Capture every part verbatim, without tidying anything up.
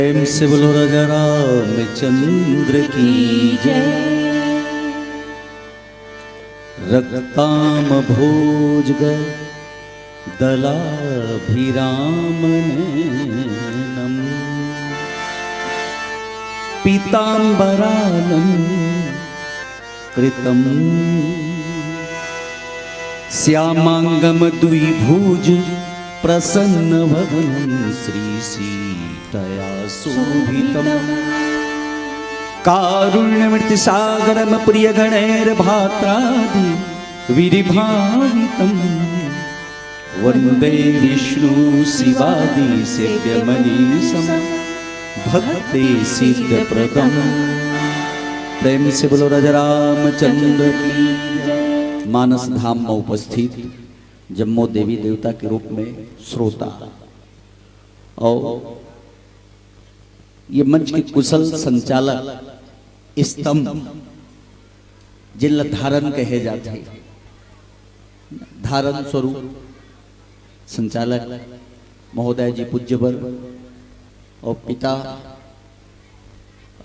प्रेम से बोलो राजा रामचंद्र की जय। रक्ताम भोज दलाभिराम नैनम पीतांबरालम कृतम श्यामांगम द्विभुज प्रसन्न वदनम श्री सीतया शोभितम। कारुण्यमृत सागरम प्रिय गणैर भात्रादि विरिभावितम। वंदे विष्णु शिवादि सेव्य मनीषम भक्ति सिद्ध प्रदम। प्रेम से बोलो राजा रामचंद्र की। मानस धाम में उपस्थित जम्मो देवी देवता के रूप में श्रोता और ये मंच के कुशल संचालक स्तंभ जिन ला धारन कहे जाथे, धारन स्वरूप संचालक महोदय जी पूज्यवर और पिता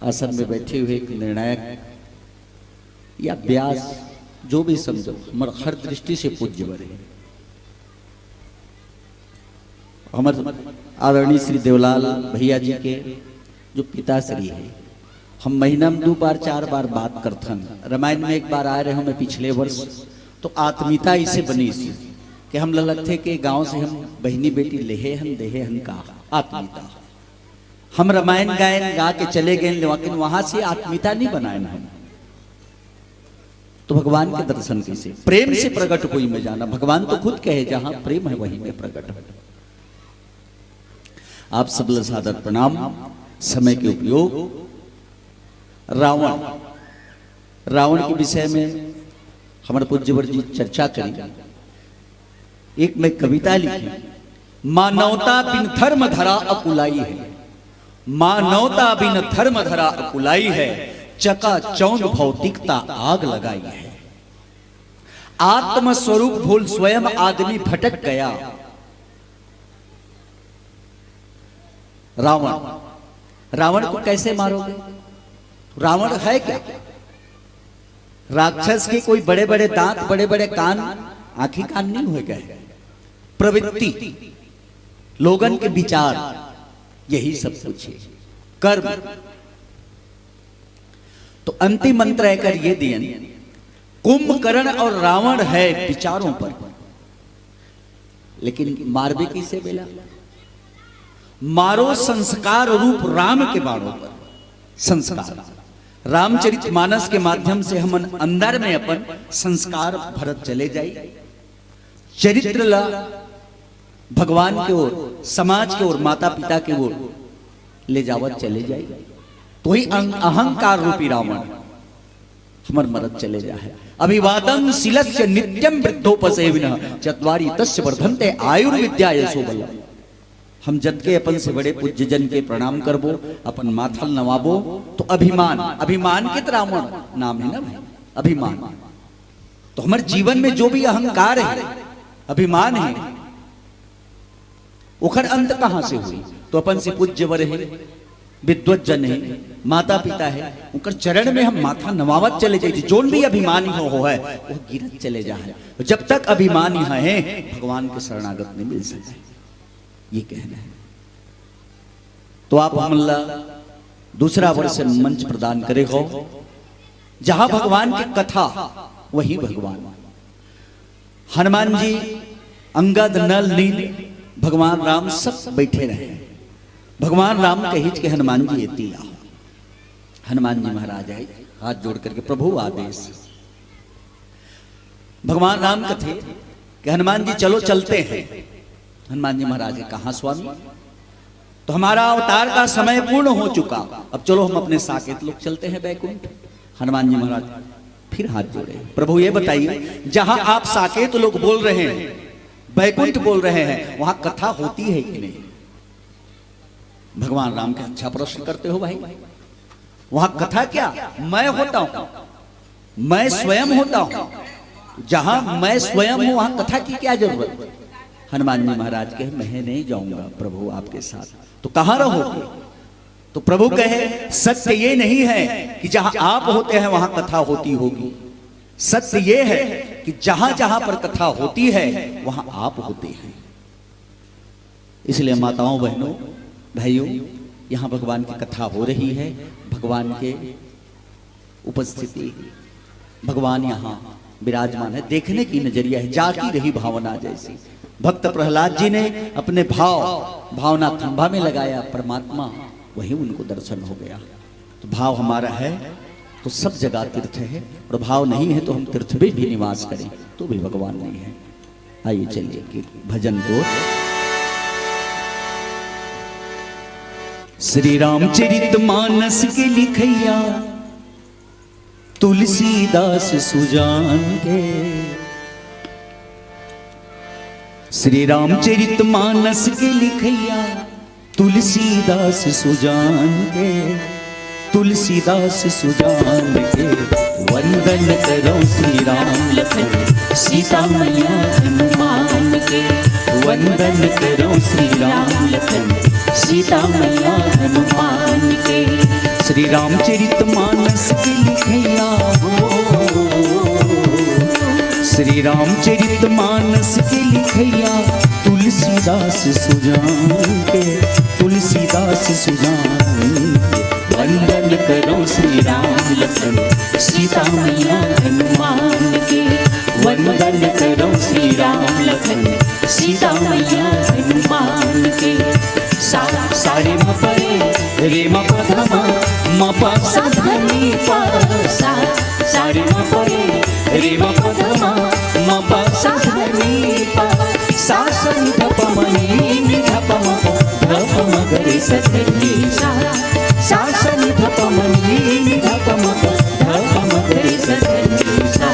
आसन में बैठे हुए एक निर्णायक या व्यास जो भी समझो, हमर हर दृष्टि से पूज्यवर है। हमर आदरणीय श्री देवलाल भैया जी के जो पिताश्री है, हम महीना में दो बार चार बार बात करथन। रामायण में एक बार आए रहे हमें पिछले वर्ष, तो आत्मीयता इसे बनी सी कि हम ललक थे के गांव से हम बहनी बेटी लेहे हन देहे हन का आत्मीयता। हम रामायण गायन गा के चले गए, लेकिन वहां से आत्मीयता नहीं बनाए हम। तो भगवान के दर्शन कैसे? प्रेम से प्रकट कोई में जाना। भगवान तो खुद कहे, "जहां प्रेम है वहीं में प्रकट हो।" आप सब ला सादर प्रणाम। समय के उपयोग, रावण, रावण के विषय में हमर पूज्यवर जी चर्चा करी। एक मैं कविता लिखी, मानवता बिन धर्म धरा अकुलाई है, मानवता बिन धर्म धरा अकुलाई है, चकाचौंध भौतिकता आग लगाई है। आत्म स्वरूप भूल स्वयं आदमी भटक गया। रावण, रावण को कैसे मारोगे? रावण है क्या? राक्षस के कोई बड़े बड़े दांत, बड़े बड़े कान, आंखी कान नहीं होय गए। प्रवृत्ति, लोगन के विचार, यही सब कुछ है। कर्म। तो अंतिम मंत्र एकर ये दियन, कुंभकर्ण और रावण है विचारों पर, लेकिन मारबे किसे बेला? मारो संस्कार रूप राम के बाणों पर। संस्कार, रामचरित मानस के माध्यम से हमन अंदर में अपन संस्कार भरत चले जाई। चरित्र ला भगवान के ओर, समाज के ओर, माता पिता के ओर ले जावत चले जाई। तो ही अहं-, अहंकार रूपी रावण हमर मरत चले जाए। अभिवादन शीलस्य नित्यम वृद्धोपसेविन चत्वारि तस्य वर्धन्ते आयुर्विद्या यशो बलम। हम जतके अपन से बड़े पूज्य जन के प्रणाम करबो, अपन माथल नवाबो, तो अभिमान, अभिमान के तो रावण नाम है ना भाई, अभिमान। तो हमर जीवन में जो भी अहंकार है, अभिमान है, ओखर अंत कहाँ से हुई? तो अपन से पूज्यवर है, विद्वत जन है, माता पिता है, उनकर चरण में हम माथा नवावत चले जाइए। जोन भी अभिमानी हो, हो है, वो गिरत चले जा है। जब तक अभिमानी है, भगवान के शरणागत नहीं मिल सकते, ये कहना है। तो आप हमन ला दूसरा वर्ष मंच प्रदान करे हो, जहां भगवान की कथा, वहीं भगवान। हनुमान जी, अंगद, नल, नील, भगवान राम सब बैठे रहे। भगवान राम कहिच के हनुमान जी एती आओ। हनुमान जी महाराज आए, हाथ जोड़ करके, "प्रभु आदेश।" भगवान राम कथे कि हनुमान जी चलो चलते हैं। हनुमान जी महाराज के, "कहाँ स्वामी?" "तो हमारा अवतार का समय पूर्ण हो चुका, अब चलो हम अपने साकेत लोग चलते हैं बैकुंठ।" हनुमान जी महाराज फिर हाथ जोड़े, "प्रभु ये बताइए, जहाँ आप साकेत लोग बोल रहे हैं, बैकुंठ बोल रहे हैं, वहाँ कथा होती है कि नहीं?" भगवान राम के, "अच्छा प्रश्न करते हो भाई, वहां कथा क्या? मैं होता हूं, मैं स्वयं होता हूं। जहां मैं स्वयं हूं, वहां कथा की क्या जरूरत?" हनुमान जी महाराज कहे, "मैं नहीं जाऊंगा प्रभु आपके साथ।" "तो कहां रहोगे?" तो प्रभु कहे, सत्य ये नहीं है कि जहां आप होते हैं वहां कथा होती होगी। सत्य ये है कि जहां जहां पर कथा होती है, वहां आप होते हैं। इसलिए माताओं, बहनों, भाइयों, यहां भगवान की कथा हो रही है, भगवान के उपस्थिति, भगवान यहां विराजमान है। देखने की नजरिया है, जाती रही भावना जैसी। भक्त प्रहलाद जी ने अपने भाव, भावना खंभा में लगाया, परमात्मा वही उनको दर्शन हो गया। तो भाव हमारा है तो सब जगह तीर्थ है, और भाव नहीं है तो हम तीर्थ में भी निवास करें तो भी भगवान नहीं है। आइए, चलिए कि भजन को। श्री रामचरित मानस के लिखैया तुलसीदास सुजान के। श्री रामचरित मानस के लिखैया तुलसीदास सुजान के, तुलसीदास सुजान के। वंदन करो श्री राम लखन सीता मैया हनुमान के, वंदन करो श्री राम लखन सीता मैया हनुमान के। श्री रामचरित मानस के लिखैया हो, श्री रामचरित मानस के लिखैया तुलसीदास सुजान के, तुलसीदास सुजान के। वंदन करो श्री राम लखन सीता मैया हनुमान के, वंदन करो श्री राम लखन सीता मैया हनुमान के। सा, सारे म परे, रे म पधमा, म पा सा धनी पा, सा, सारे म परे, रे म पधमा, म पा सा धनी पा, सा सा नि ध प म नि नि ध प म प, ध प म ग रे सा धनी सा, सा सा नि ध प म नि नि ध प म प, ध प म ग रे सा धनी सा।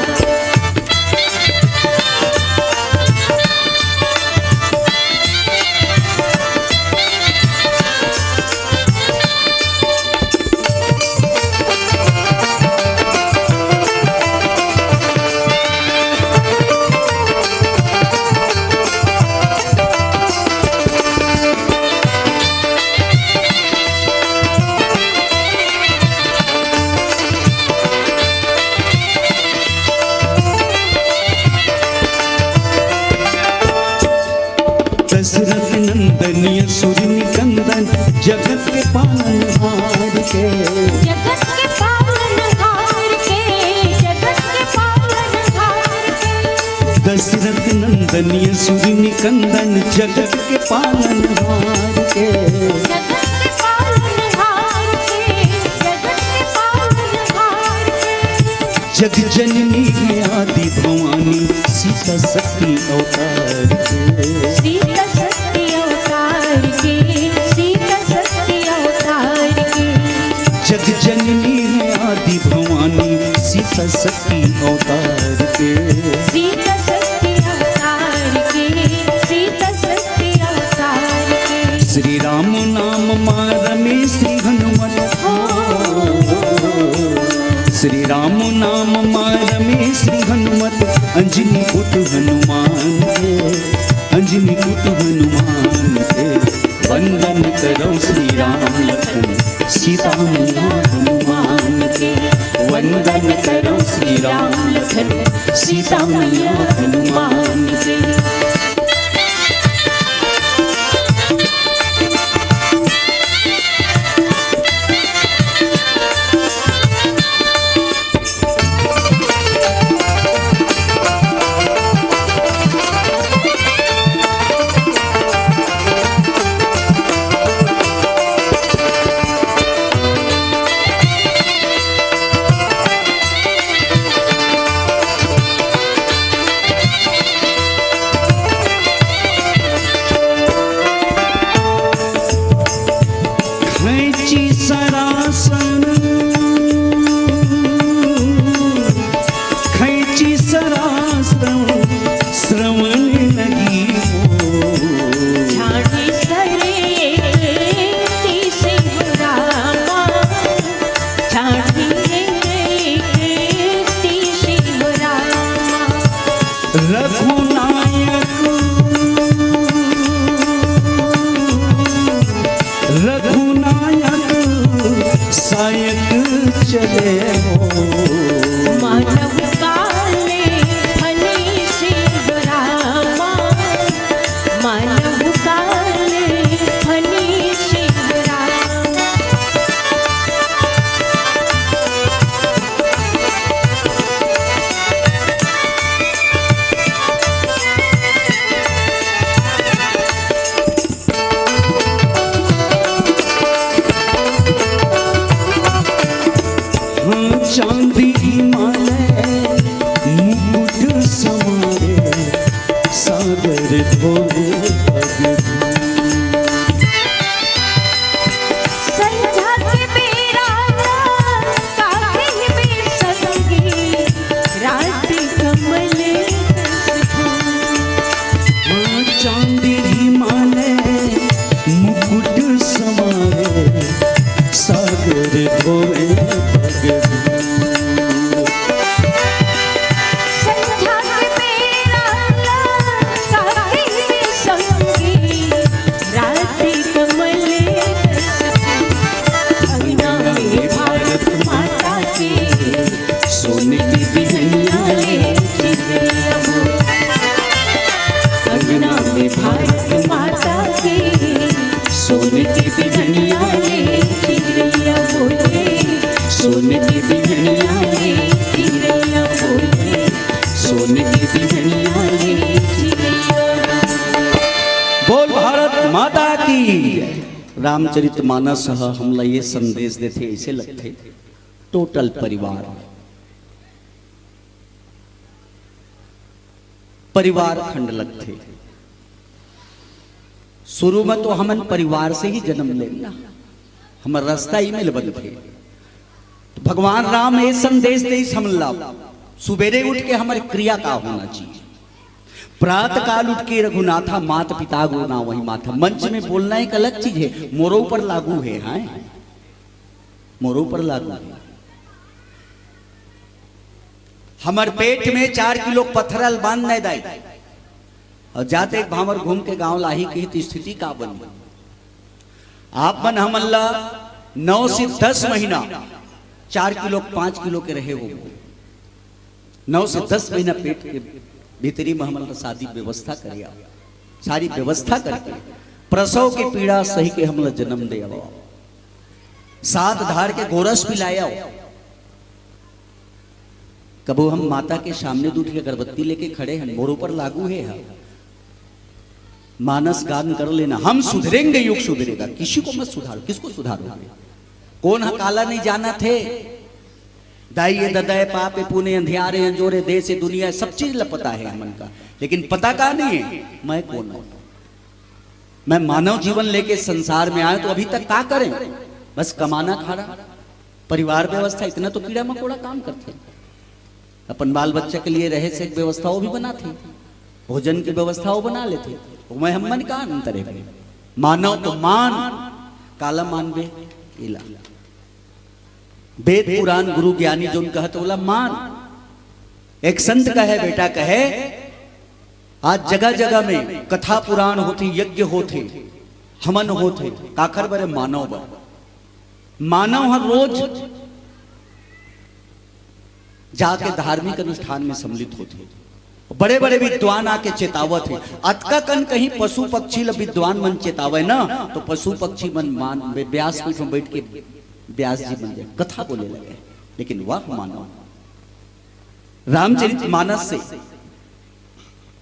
दशरथ नंदन असुर निकंदन जगत के पालनहार के। जगत के पालनहार के, जगत के पालनहार के। दशरथ नंदन असुर निकंदन जगत के पालनहार के। जगत के पालनहार के, जगत के पालनहार के। जग जननी है आदि भवानी सीता शक्ति अवतार के। सीता शक्ति अवतार के, सीता शक्ति अवतार के। जग जननी है आदि भवानी सीता शक्ति अवतार के। सीता शक्ति अवतार के, सीता शक्ति अवतार के। श्री राम नाम मा रमे श्री हनुमत हो। श्री राम नाम मा रमे श्री हनुमत, अंजनी पुत हनुमान के, अंजनी पुत हनुमान के। वंदन करो श्री राम लखन सीता मैया हनुमान के, वंदन करो श्री राम लखन सीता मैया हनुमान के। खैंची सरासन, खैंची सरासन, श्रवण लगी हो। छाड़ी सरे ती शिव रामा, छाड़ी ती शिव रामा। रघुनायक, रघुनायक धोए भगवान। संझा के बेरा ला साथी संगी, राती कमल अंगना में भारत माता के सोने के बिहनिया ले चिड़िया बोले। अंगना में भारत माता के सोने के बिहनिया ले चिड़िया बोले। सोने के बिहनिया ले चिड़िया बोले। सोने के बिहनिया ले चिड़िया बोले। बोल भारत माता की। रामचरित मानस ह हमला ये संदेश देथे, ऐसे लगथे टोटल परिवार, परिवार खंड लगथे। शुरू में तो हमन परिवार से ही जन्म लेन ना, हमर रास्ता ही में बनथे। तो भगवान राम ये संदेश देइस हमला, सुबेरे उठ के हमर क्रिया का होना चाहिए। प्रात काल उठ के रघुनाथा मात पिता गुरु नावहि माथा। मंच में बोलना एक अलग चीज है, मोरो ऊपर लागू है, हाँ, मोरो ऊपर लागू है। हमर पेट में चार किलो पत्थर ल बांध नहीं दाई, और जाते एक भांवर घूम के गांव लाही की तो स्थिति का बनी? आप मन हमन ला नौ से दस महीना चार किलो, पाँच किलो के रहे हो, नौ से दस महीना पेट के भीतरी में हमन ला शादी व्यवस्था करिया, सारी व्यवस्था करके प्रसव के पीड़ा सही के हमन ला जन्म दे आओ, सात धार के गोरस पिलाया हो। कबो हम माता के सामने दू ठे अगरबत्ती लेके खड़े हैं, मोरो पर लागू है हा। मानस गान कर लेना, हम सुधरेंगे, युग सुधरेगा। किसी को मत सुधारो, किसको सुधारोगे? कौन हा काला नहीं जाना थे? दाई ये ददा ये पाप ये पुण्य अंधियारे अंजोरे देश ये दुनिया सब चीज ला पता है हमन का, लेकिन पता का नहीं है मैं कौन हूँ। मैं मानव जीवन लेके संसार में आया तो अभी तक का करें? बस कमाना खाना, परिवार व्यवस्था, इतना तो कीड़ा मकोड़ा काम करथे। अपन बाल बच्चा के लिए रहे से एक व्यवस्था वो भी बनाथे, भोजन की व्यवस्था वो बना लेथे। ओमे हमन का अंतर है भाई? मानव तो मान, काला मानबे एला। वेद पुराण गुरु ज्ञानी जोन कहत ओला मान। एक संत कहे, बेटा कहे, आज जगह जगह में कथा पुराण होथे, यज्ञ होथे, हवन होथे, काखर बरे? मानव बर। मानव हर रोज जाके धार्मिक अनुष्ठान में सम्मिलित होथे। बड़े बड़े विद्वान आके चेतावत हे। अतका कन कहीं पशु पक्षी ल विद्वान मन चेतावे ना, तो पशु पक्षी मन मान बे-, व्यासपीठ में बैठ के व्यास जी बन जाए, कथा बोले लगे। लेकिन वह मानव रामचरित मानस से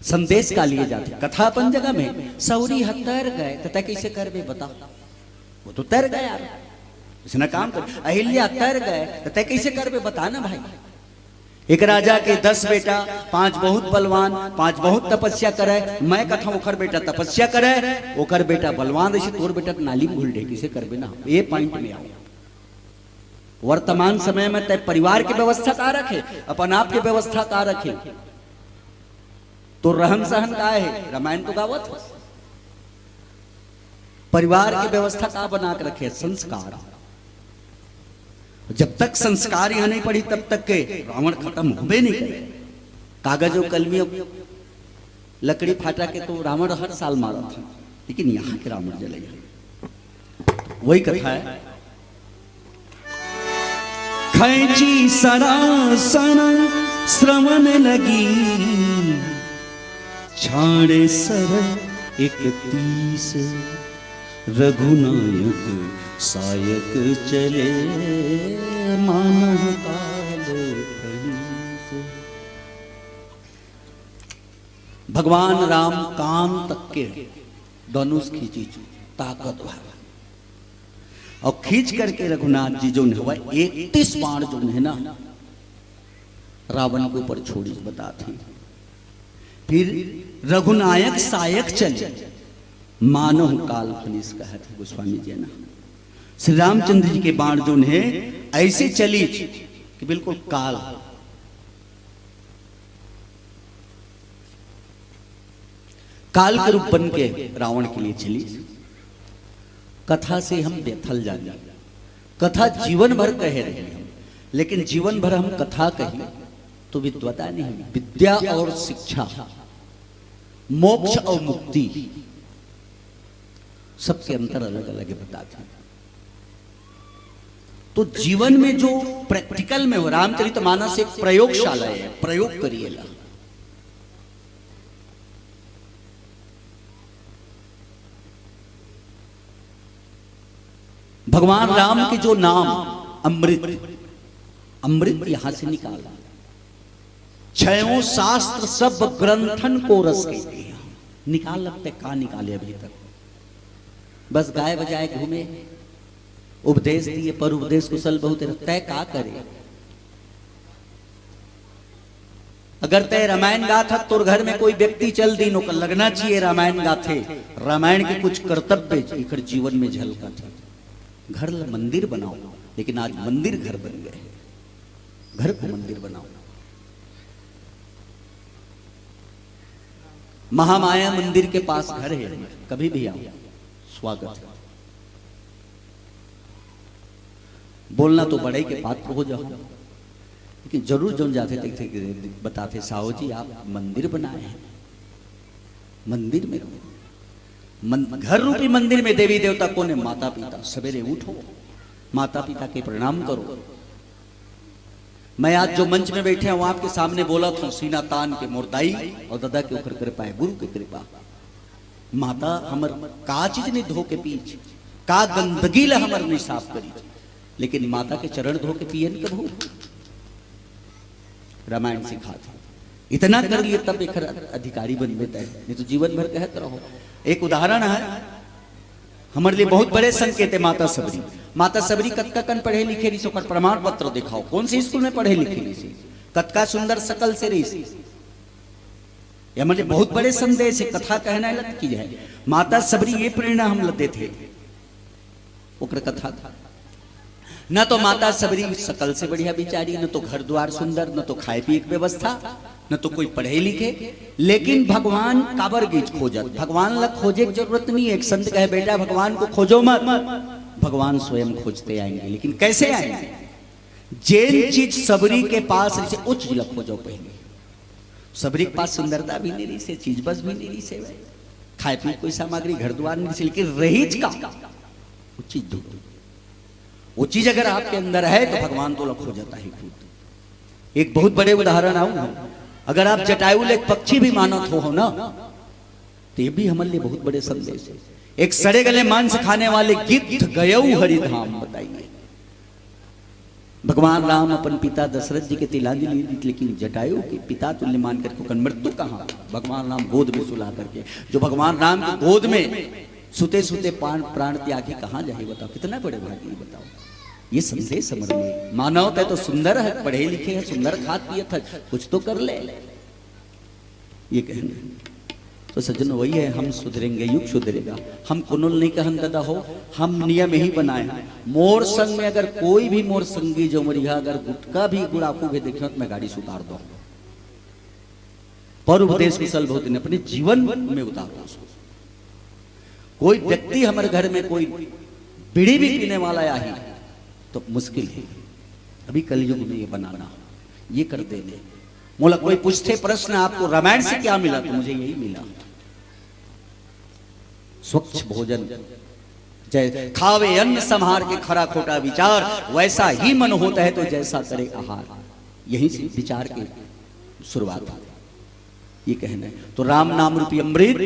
संदेश का लिए जाथे। कथा अपन जगह में, सौरी ह तर गए, त तै कैसे करबे बता? वो तो तर गया, उसने काम कर। अहिल्या तर गए, त तै कैसे करबे बता ना भाई? एक राजा के दस बेटा, पांच बहुत बलवान, पांच बहुत तपस्या करे। मैं कथा ओखर बेटा तपस्या करे, ओकर बेटा बलवान, ऐसे तोर बेटा त नाली में घुल डे, कैसे करबे ना? ये पॉइंट में आओ। वर्तमान समय में तय परिवार के व्यवस्था का रखे, अपन आप के व्यवस्था का रखे, तो रहन सहन का है, रामायण तो गावत हस। परिवार के व्यवस्था का बना के रखे? संस्कार। जब तक संस्कार यहाँ नहीं पड़ी, तब तक के रावण खत्म होबे नहीं करे। कागज और कलमी, लकड़ी फाटा के तो रावण हर साल मारत हे, लेकिन यहाँ के रावण जले हे। वही कथा है। खैंची सरासन श्रवण लगी, छाड़े सर इकतीस। रघुनायक सायक चले, मानव काल कनीस। भगवान राम कान तक के धनुष खींची, ताकत भर। और खींच करके रघुनाथ जी जोन हवय, इकतीस बाण जोन है ना, रावण के ऊपर छोड़ी, बताथे। फिर रघुनायक सायक चले, मानव काल कनीस कहत हे गोस्वामी जी ना। श्री रामचंद्र जी के बाण जोन है, ऐसे चली कि बिल्कुल काल काल के रूप बन के रावण के लिए चली। कथा से हम बेथल जाने, कथा जीवन भर कहे रहे हम, लेकिन जीवन भर हम कथा कही तो विद्वता नहीं, विद्या और शिक्षा, मोक्ष और मुक्ति, सबके अंतर अलग अलग बताते हैं। तो जीवन में जो प्रैक्टिकल में हो, रामचरितमानस एक प्रयोगशाला है, प्रयोग करिएला। भगवान राम के जो नाम अमृत, अमृत यहां से निकाला, छयों शास्त्र सब ग्रंथन को रस कहते हैं। निकाल लगते का निकाले अभी तक, बस गाए बजाए घूमे, उपदेश दिए पर उपदेश कुशल बहुत रहता है, का करे? अगर तय रामायण गाथा तोर घर में कोई व्यक्ति चल दिन, ओकर लगना चाहिए रामायण गाथे। रामायण के कुछ कर्तव्य एकर जीवन में झलकत है। घर ल मंदिर बनाओ, लेकिन आज मंदिर घर बन गए। घर को मंदिर बनाओ। महामाया मंदिर के पास घर है, कभी भी आओ, स्वागत है। बोलना तो बड़े के पात्र हो जाओ, लेकिन जरूर जौन जाथे तैथे बताथे, "साहू जी, आप मंदिर बनाए हैं, मंदिर में रहो।" मन, घर रूपी मंदिर में देवी देवता कौन है? माता पिता। सवेरे उठो, माता पिता के प्रणाम करो। मैं आज जो मंच में बैठे हूं, आपके सामने बोलत हूं, सीना तान के मोर दाई और दादा के ओकर कृपा है, गुरु की कृपा। माता हमर का चीज नहीं धो के पीछ, का गंदगी ला हमर नहीं साफ करी, लेकिन माता के चरण धो के पियन कभू। रामायण सिखात है, इतना कर लिए तब एकर अधिकारी बनबे तय, नहीं तो जीवन भर कहत रहो। एक उदाहरण है, हमर लिए बहुत बड़े संकेत है माता सबरी। माता सबरी कतका कन पढ़े लिखे रहिस, ओकर प्रमाण पत्र दिखाओ, कौन से स्कूल में पढ़े लिखे रहिस, कतका सुंदर शकल से रहिस। ये हमर लिए बहुत बड़े संदेश है। कथा कहना अलग चीज है, माता सबरी ये प्रेरणा हम ल देथे ओकर कथा। न तो माता सबरी शकल से बढ़िया बिचारी, न तो घर द्वार सुंदर, न तो खाए पिए के व्यवस्था, न तो कोई पढ़े लिखे, लेकिन भगवान काबर गीच खोजत? भगवान ला खोजे के जरूरत नहीं है। एक संत कहे, "बेटा, भगवान को खोजो मत, भगवान स्वयं खोजते आएंगे।" लेकिन कैसे आएंगे? जेन चीज सबरी के पास रहिसे, ओ चीज ला खोजो पहले। सबरी के पास सुंदरता भी नहीं रहिसे, चीज बस भी नहीं रहिसे, खाए पिए कोई सामग्री, घर द्वार नहीं रहिसे, लेकिन रहिच का, वो चीज ढूंढो। वो चीज अगर आपके अंदर है तो भगवान तो लखो जाता है खुद। एक बहुत बड़े उदाहरण आऊं, अगर आप जटायु ले एक पक्षी भी मानत हो, हो ना, तो ये भी हमारे लिए बहुत बड़े संदेश है। एक सड़े गले मांस खाने वाले गिद्ध गयऊ हरिधाम, बताइए। भगवान राम अपन पिता दशरथ जी के तिलांजलि दी, लेकिन जटायु के पिता तुल्य मान करके ओकर मृत्यु कहाँ? भगवान राम गोद में सुला करके, जो भगवान राम के गोद में सुते सुते प्राण, प्राण त्यागी कहाँ जाही बताओ? कितना बड़े भागी बताओ। ये संदेश समझ में, मानव तय तो सुंदर है, पढ़े लिखे है, सुंदर खात पियत है, कुछ तो कर ले। ये कहना है। तो सज्जन, वही है, हम सुधरेंगे, युग सुधरेगा। हम कोनो ल नहीं कहन ददा हो, हम नियम यही बनाए हैं। मोर संग में अगर कोई भी मोर संगी जो मरिया अगर गुटखा भी गुड़ाखू भी देखे तो मैं गाड़ी से उतार दूं। पर उपदेश कुशल बहुत दिन अपने जीवन में उतारो उसको। कोई व्यक्ति हमारे घर में कोई बीड़ी भी पीने वाला आही तो मुश्किल है। अभी कलयुग में ये बनाना, ये कर देने। मोला कोई पूछते प्रश्न, "आपको रामायण से क्या मिला?" तो मुझे यही मिला, स्वच्छ भोजन। जय खावे अन्न संहार के, खरा खोटा विचार, वैसा ही मन होता है तो जैसा करे आहार। यहीं से विचार की शुरुआत हुई। ये कहना है। तो राम नाम रूपी अमृत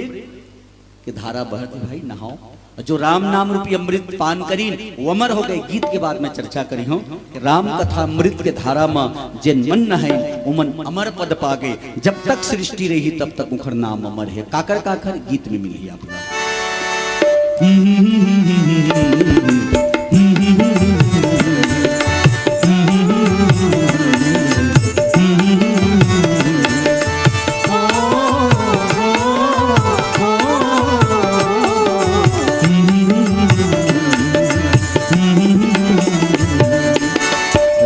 के धारा बहत है भाई, नहाओ। जो राम नाम रूपी अमृत पान करीन, वो अमर हो गए। गीत के बाद में चर्चा करी हूँ कि राम कथा अमृत के धारा में जेन मन नहाइन, उमन अमर पद पागे। जब तक सृष्टि रही, तब तक उखर नाम अमर है। काकर काकर गीत में मिली आप लोग।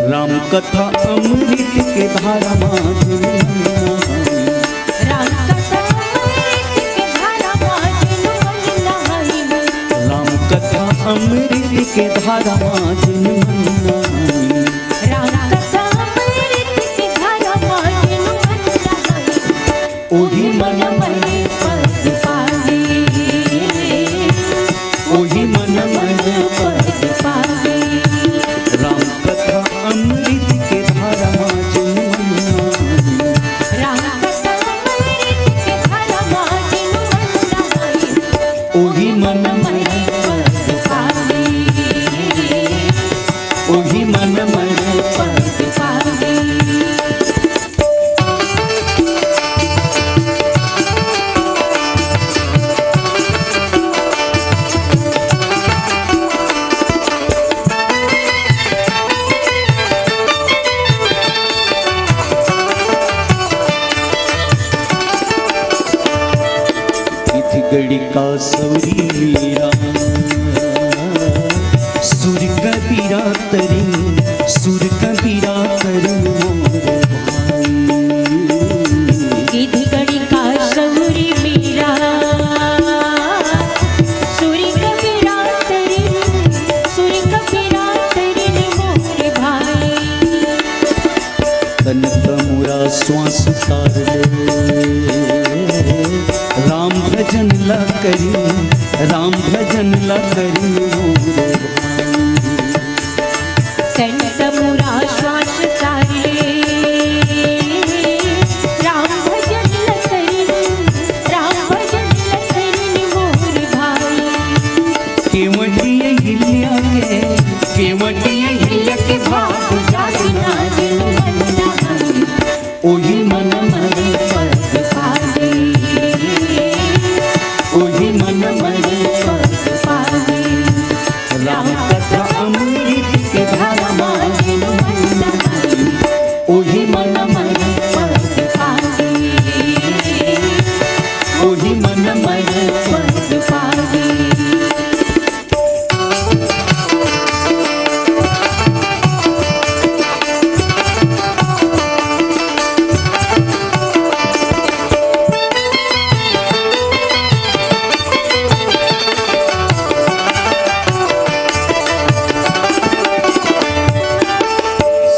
राम कथा अमृत के धारा मा जुड़ना है। राम कथा अमृत के धारा मा जुड़ना है। राम कथा अमृत के धारा मा जुड़ना ओही मन मर पद पावे। गणिका सौरी मीरा, सुर कबीरा तरी, सुर कबीरा तरी मोर भाई। गिद्ध गणिका सौरी मीरा, सुर कबीरा तरी, सुर कबीरा तरी मोर भाई। तन तमुरा श्वास तार ले, राम भजन ला करी, राम भजन ला करी मोर भाई। तन तमुरा श्वास तार ले, राम भजन ला करी, राम भजन ला करी मोर भाई। केवटी अहिल्या के, केवटी अहिल्या के भाग जागना दिल मन ना। ओही मन मर पद पावे, ओही मन मर पद पावे। राम कथा अमृत के धारा मांगे मन, ओही मन मर पद पावे, ओही मन मर पद पावे।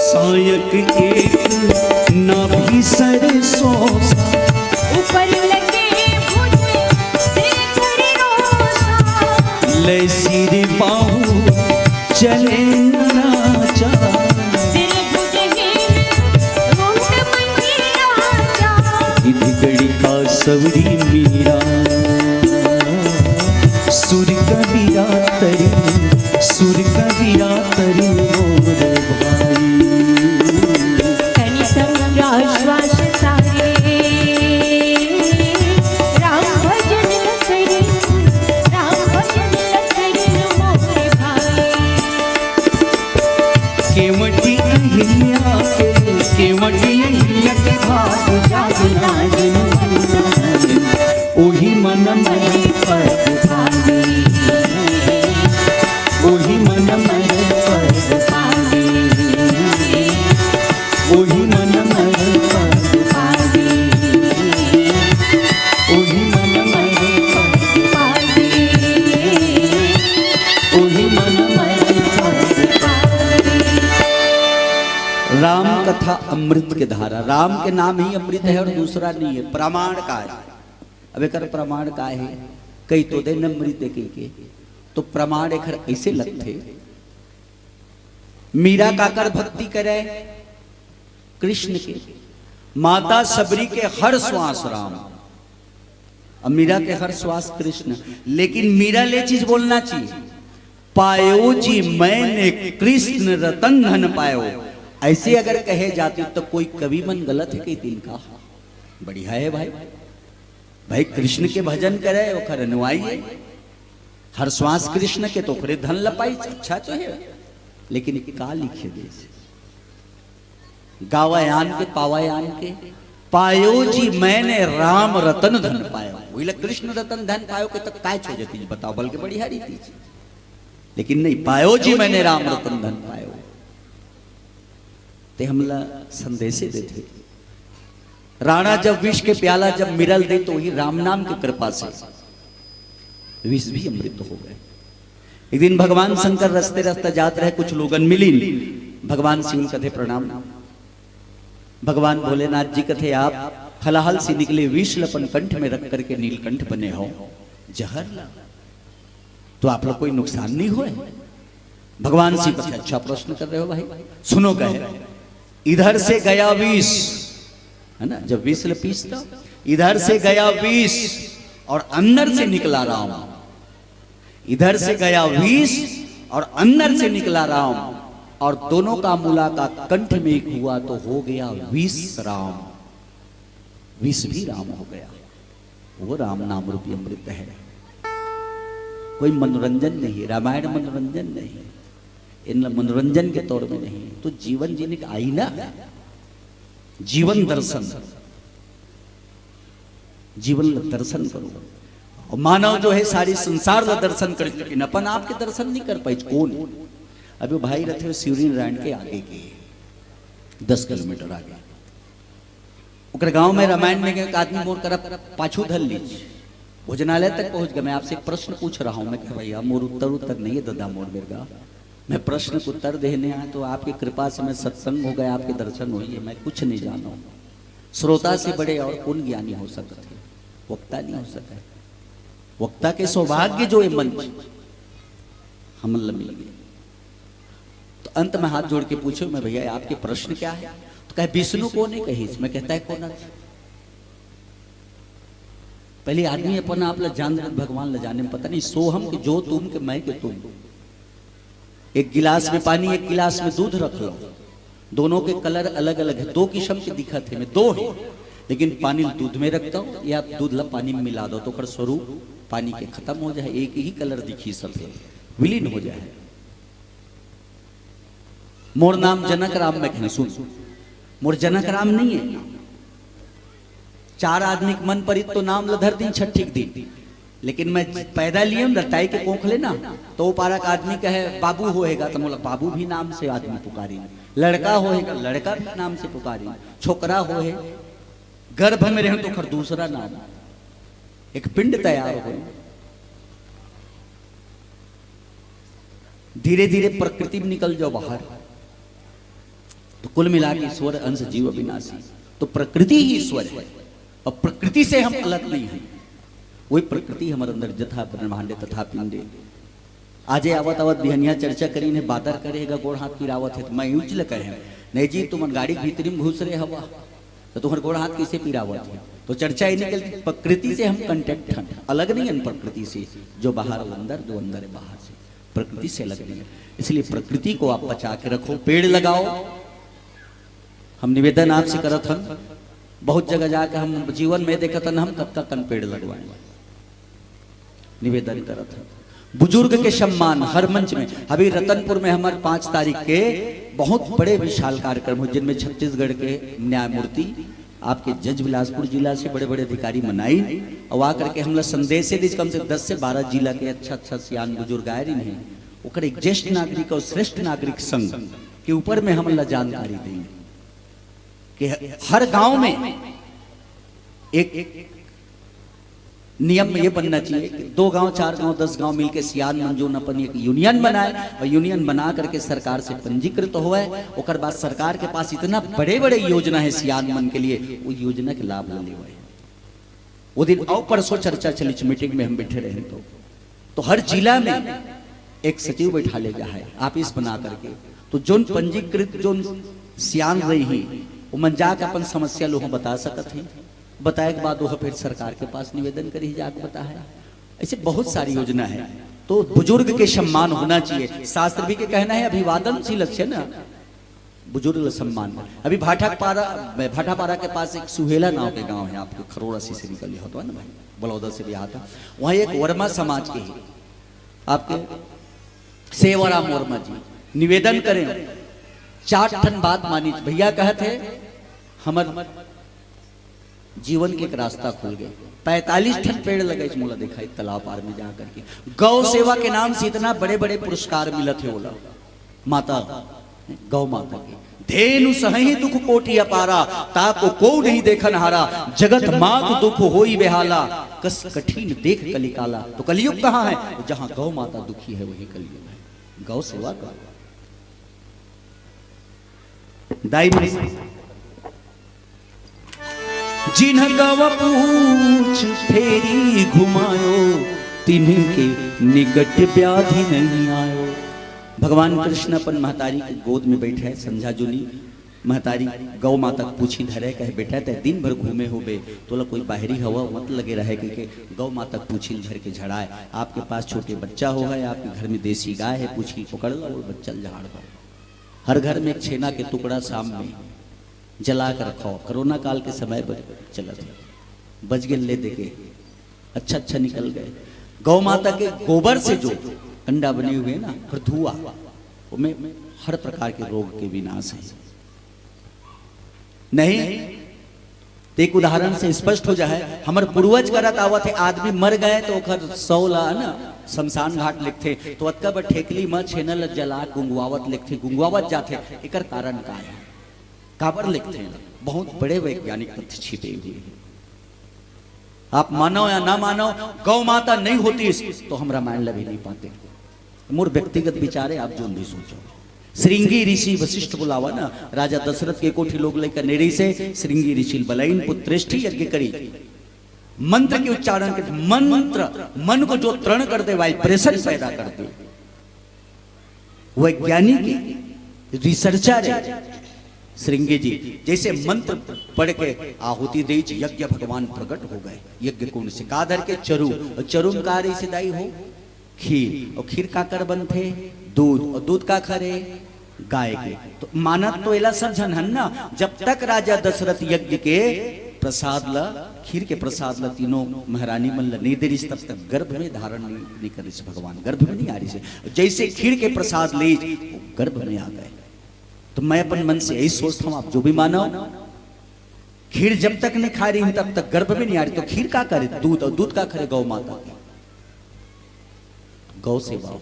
सायक एक नाभि सरसों सा। ऊपर लगे भुज त्रिभुज रोसा। ले सिर बाहु चले न राजा। त्रिभुजहीन रूप मंडी राजा। गिद्ध गणिका सौरी मीरा, सुर कबीरा तरी, सुर कबीरा तरी मोर भाई। तनि तमुरा श्वास तारे, राम भजन करी, राम भजन करी मोर भाई। केवटी अहिल्या के, केवटी अहिल्या के भाग जागना दिन मन। ओही मन मर पद पावे, ओही मन मर पद पावे, ओही मन मर पद पावे, ओही मन मर पद पावे, ओही मन मर पद पावे। राम कथा अमृत के धारा। राम के नाम ही अमृत है और दूसरा नहीं है। प्रमाण का है? अब एकर प्रमाण का है? कई तो दे न अमृत है कई के, तो प्रमाण एकर ऐसे लगथे। मीरा काकर भक्ति करे? कृष्ण के। माता सबरी के हर श्वास राम। अब मीरा के हर श्वास कृष्ण, लेकिन मीरा ले चीज बोलना चाहिए, "पायो जी मैंने कृष्ण रतन धन पायो।" ऐसे अगर कहे जाते तो कोई कवि मन गलत है कई दिन का। बढ़िया है भाई, भाई कृष्ण के भजन करे, ओखर अनुयायी है, हर श्वास कृष्ण के, तो ओखरे धन लपाई, अच्छा तो है, लेकिन का लिखे दे से? गावायान के, पावायान के, "पायो जी मैंने राम रतन धन पायो।" वही ला कृष्ण रतन धन पायो के तक काय छो जती बताओ, बल्कि बढ़िया रीति। लेकिन नहीं, "पायो जी मैंने राम रतन धन पायो।" ते हमला संदेशे देथे। राणा जब विष के प्याला जब मिरल दे, तो वही राम नाम की कृपा से विष भी अमृत हो गए। एक दिन भगवान शंकर रस्ते रस्ता जात रहे, कुछ लोगन मिलिन। भगवान शिव कथे, "प्रणाम।" भगवान भोलेनाथ जी कथे, "आप हलाहल से निकले विष ल अपन कंठ में रख करके नीलकंठ बने हो, जहर ला, तो आप लोग कोई नुकसान नहीं हुए?" भगवान शिव कथे, "अच्छा प्रश्न कर रहे हो भाई, सुनो।" कहे, "इधर से गया विष, है ना, जब विष ल पीसता, इधर से गया विष और अंदर से निकला राम, इधर से गया विष और अंदर से निकला राम, और दोनों का मुलाकात कंठ में एक हुआ तो हो गया विष राम, विष भी राम हो गया। वो राम नाम रूपी अमृत है। कोई मनोरंजन नहीं, रामायण मनोरंजन नहीं, इन मनोरंजन के तौर में नहीं। तो जीवन जीने का आईना है, जीवन दर्शन, जीवन ला दर्शन करो। और मानव जो है सारी संसार ला दर्शन कर, लेकिन अपन आपके दर्शन नहीं कर पाई। कौन? अभी भाई रहते हो शिवरी नारायण के आगे के दस किलोमीटर आगे, ओकर गांव में रामायण में एक आदमी मोर करा पाछू धर लीज, भोजनालय तक पहुंच गया। मैं आपसे प्रश्न पूछ रहा हूं। मैं कहा, भैया, मोर उत्तर उत्तर नहीं है, दादा मोर मेरे का, मैं प्रश्न को उत्तर देने आया, तो आपकी कृपा से मैं सत्संग हो गया, आपके दर्शन हुई है, मैं कुछ नहीं जाना हूं। श्रोता से बड़े और कौन ज्ञानी हो सकते हैं? वक्ता नहीं हो सकता है। वक्ता के सौभाग्य जो ये मंच हमन ल मिल गए। तो अंत में हाथ जोड़ के पूछो, मैं, भैया, आपके प्रश्न क्या है? तो कहे, विष्णु कौन है? कही, मैं कहता है, कौन है? पहले आदमी अपन आप ला जान ले, भगवान ला जाने में पता नहीं। सोहम के जो तुम के मैं के तुम। एक गिलास में पानी, एक गिलास में दूध रख लो, दोनों के कलर अलग अलग है, दो किस्म के दिखत है, में दो है, लेकिन पानी दूध में रखता हो या दूध ला पानी में मिला दो तो ओकर स्वरूप पानी के खत्म हो जाए, एक ही कलर दिखी, सफेद विलीन हो जाए। मोर नाम जनक राम, मैं कहें, सुन, मोर जनक राम नहीं है। चार आदमी के मन परित तो नाम ल धर दिन छठी के दिन, लेकिन मैं पैदा लिए न ताई के कोख ले ना, तो वो पारा के आदमी कहे, "बाबू होएगा," तो मोला बाबू भी नाम से आदमी पुकारी, लड़का होएगा, लड़का भी नाम से पुकारी, छोकरा होए, गर्भ में रहे तो ओकर दूसरा नाम, एक पिंड तैयार हो। धीरे धीरे प्रकृति में निकल जाओ बाहर, तो कुल मिला के ईश्वर अंश जीव अविनाशी। तो प्रकृति ही ईश्वर है और प्रकृति से हम अलग नहीं हैं। वही प्रकृति हमारे अंदर जथा ब्रह्मांडे तथा पिंडे। आजे आवत आवत बिहनिया चर्चा करी ने बादर करे हेगा, गोड़ हाथ पिरावत है, तो मैं यूज ल कहे, "नहीं जी, तुमन गाड़ी के भीतरी में घुस रहे हवा, तो तुम्हारे गोड़ हाथ कैसे पिरावत है?" तो चर्चा ये निकल कि प्रकृति से हम कंटेक्ट हैं, अलग नहीं है प्रकृति से, जो बाहर वो अंदर, जो अंदर है बाहर से, प्रकृति से अलग नहीं है। इसलिए प्रकृति को आप बचा के रखो, पेड़ लगाओ। हम निवेदन आपसे करत हन, बहुत जगह जाके हम जीवन में देखत हन, हम कतका कन पेड़ लगवाए, निवेदन करत हन। बुजुर्ग के सम्मान हर मंच में। अभी रतनपुर में हमारे पाँच तारीख के बहुत बड़े विशाल कार्यक्रम हो, जिनमें छत्तीसगढ़ के न्यायमूर्ति आपके जज बिलासपुर जिला से बड़े बड़े अधिकारी मन आइन और आ करके हमला संदेश दीस, कम से दस से बारह जिला के अच्छा अच्छा सियान बुजुर्ग आए रहिन हे। ओकर एक ज्येष्ठ नागरिक और श्रेष्ठ नागरिक संघ के ऊपर में हमला जानकारी दी कि हर गांव में एक नियम ये बनना चाहिए कि दो गांव, चार गांव, दस गांव मिलके सियान मन जोन अपन एक यूनियन बनाए और यूनियन बना करके सरकार से पंजीकृत होए। ओकर बाद सरकार के पास इतना बड़े बड़े योजना है सियान मन के लिए, वो योजना के लाभ ले लेवे। वो दिन और परसों चर्चा चलिच, मीटिंग में हम बैठे रहे तो, तो हर जिला में एक सचिव बैठा ले जाए, ऑफिस बना करके। तो जोन पंजीकृत, जोन सियान रही ही, वो मन जाके अपन समस्या लोग बता सकत ही। बताए के बाद वो फिर सरकार के पास निवेदन करी, जाके बताए। ऐसे बहुत सारी योजना है। तो बुजुर्ग के सम्मान होना चाहिए। शास्त्र भी के कहना है, अभिवादनशील है ना, बुजुर्ग ल सम्मान। अभी भाटापारा, भाटापारा के पास एक सुहेला नाव के गांव है, आपके खरोड़ा से निकल हो तो, है ना भाई, बलौदा से भी आता। वहाँ एक वर्मा समाज के ही आपके सेवाराम वर्मा जी निवेदन करें, चार ठन बात मानी। भैया कहत है, हमर जीवन के एक रास्ता खुल गए। पैंतालीस ठन पेड़ लगे इस मोला दिखाई तालाब पार में जा करके। गौ सेवा के नाम से इतना बड़े बड़े पुरस्कार मिलत है बोला। माता, गौ माता के धेनु सहहि दुख कोटि अपारा, ताको को नहीं देखन हारा, जगत मात दुख होई बेहाला, कस कठिन देख कलिकाला। तो कलयुग कहाँ है? जहाँ गौ माता दुखी है वही कलयुग है। गौ सेवा का दाई मन जिन्ह गव पूछ फेरी घुमायो, तिन्ह के निकट व्याधि नहीं आयो। भगवान कृष्ण अपन महतारी के गोद में बैठे, संझा जुनी, महतारी गौ माता के पूछी धरे, कहे, "बेटा, तै दिन भर घूमे होबे, तोला कोई बाहरी हवा मत लगे रहे," कह के गौ माता के पूछी धर के झड़ाए। आपके पास छोटे बच्चा हो है, आपके घर में देसी गाय है, पूछी पकड़ लो और बच्चा ल झाड़ दो। हर घर में एक छेना के टुकड़ा शाम में जला के रखो। कोरोना काल के समय बर चलत हे, बच गेल ले देके, अच्छा अच्छा निकल गए। गौ माता के गोबर से जो अंडा बने हुए ना, फिर धुआं, ओमे हर प्रकार के रोग के विनाश हे। नहीं तो एक उदाहरण से स्पष्ट हो जाए, हमर पूर्वज करत आवत हे, आदमी मर गए तो ओकर शव ला ना शमशान घाट लिखथे, तो अतका बर ठेकली म छेना ल जला गुंगवावत लिखथे, गुंगवावत जाथे। एकर कारण का हे? काबर लिखथे? बहुत बड़े वैज्ञानिक तथ्य छिपे हुए हैं। आप मानो या ना मानो, गौ माता नहीं होतीस तो हम रामायण ल भी नहीं पाते। मोर व्यक्तिगत विचार हे, आप जो भी सोचो। श्रृंगी ऋषि वशिष्ठ बुलावा ना, राजा दशरथ के कोठी लोग लेकर नेरी से श्रृंगी ऋषि बलाइन पुत्रेष्ठी यज्ञ करी। मंत्र के उच्चारण के, मंत्र मन को जो तृण कर दे, वाइब्रेशन पैदा कर दे, वैज्ञानिक हे, रिसर्चर हे श्रृंगी जी। जैसे मंत्र पढ़ के आहुति दे, यज्ञ भगवान प्रकट हो गए। यज्ञ कुंड से का धर के चरू, और चरू में का रही से दाई हो? खीर। और खीर काकर बनथे? दूध। और दूध काखर हे? गाय के। तो मानत तो एला सब झन हन ना, जब तक राजा दशरथ यज्ञ के प्रसाद ल, खीर के प्रसाद ल तीनों महारानी मन ल नहीं दे रिस, तब तक गर्भ में धारण नहीं, नहीं कर रिस भगवान, गर्भ में नहीं आ रिस। जैसे खीर के प्रसाद ले, वो गर्भ में आ गए। तो मैं अपन मन से यही सोचता हूँ, आप जो भी मानो, खीर जब तक नहीं खा रही हूँ तब तक गर्भ में नहीं आ रही, तो खीर काकर हे? दूध। और दूध काखर हे? गौ माता के। गौ सेवा हो।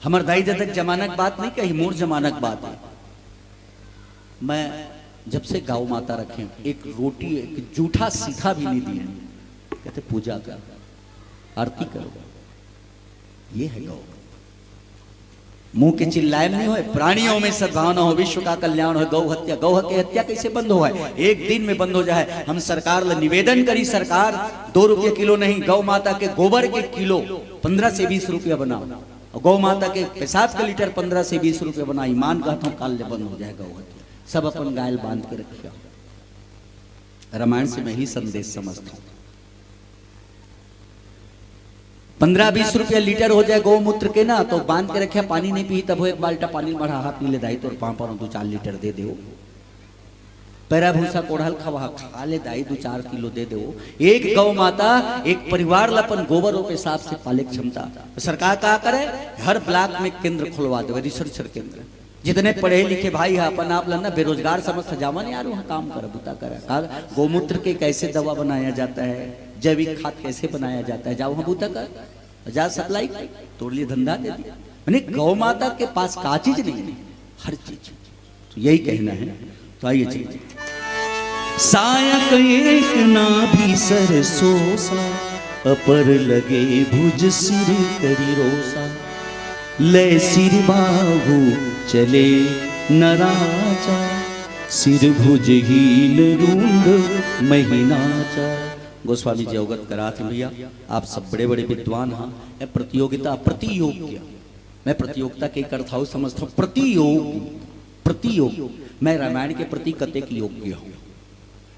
हमर दाई ददा के जमाना के बात नहीं कही, मोर जमाना के बात हे। मैं जब से गौ माता रखे, एक रोटी, एक जूठा सीधा भी नहीं दिए। कहते, "पूजा कर, आरती करो।" ये हे गौ। मुंह के चिल्लाए में नहीं होए, प्राणियों में सद्भावना हो, विश्व का कल्याण हो। गौ हत्या, गौ के हत्या कैसे बंद होए? एक दिन में बंद हो जाए। हम सरकार ल निवेदन करी, सरकार, दो रुपये किलो नहीं, गौ माता के गोबर के किलो पन्द्रह से बीस रुपया बनाओ, और गौ माता के पेशाब के लीटर पन्द्रह से बीस रुपया बनाओ। ईमान कहता हूँ, काल ले बंद हो जाए गौ हत्या। सब अपन गाय ल बांध के रखिया। रामायण से मैं ही संदेश समझता हूँ। पन्द्रह बीस रुपया लीटर हो जाए गौमूत्र के ना, तो बांध के रखे, पानी नहीं पी, तब वो एक बाल्टा पानी मढ़ा, "हाँ, पी ले दाई, तोर पाँव परो दू चार लीटर दे देवो। पैरा भूसा कोड़हल खवा, खा ले दाई, दू चार किलो दे देवो।" एक गौ माता एक परिवार ला अपन गोबर और पेशाब से पाले के क्षमता। तो सरकार का करे? हर ब्लॉक में केंद्र खुलवा देवे, रिसर्चर केंद्र। जितने पढ़े लिखे भाई हे, अपन आप ला ना बेरोजगार समझत हे, जावन यार, वहाँ काम कर, बूता कर। का गौमूत्र के कैसे दवा बनाया जाता है, जैविक खाद कैसे बनाया जाता है, जाओ वहाँ बूता कर, जा सप्लाई कर, तोर लिए धंधा दे दी। माने गौ माता के पास का चीज नहीं है, हर चीज। तो यही कहना है। तो आइए जी। सायक एक नाभि सरसोसा, अपर लगे भुज सिर करि रोसा। लय सिर बाहु चले न राजा, सिर भुज हीन रूंड महि नाचा। गोस्वामी जी अवगत करात हे भैया, आप सब बड़े बड़े विद्वान हा। ए प्रतियोगिता, प्रतियोग्य, मैं प्रतियोगिता के करथाव समझता हूँ, प्रतियोग, प्रतियोग। मैं रामायण के प्रति कतेक योग्य हूँ,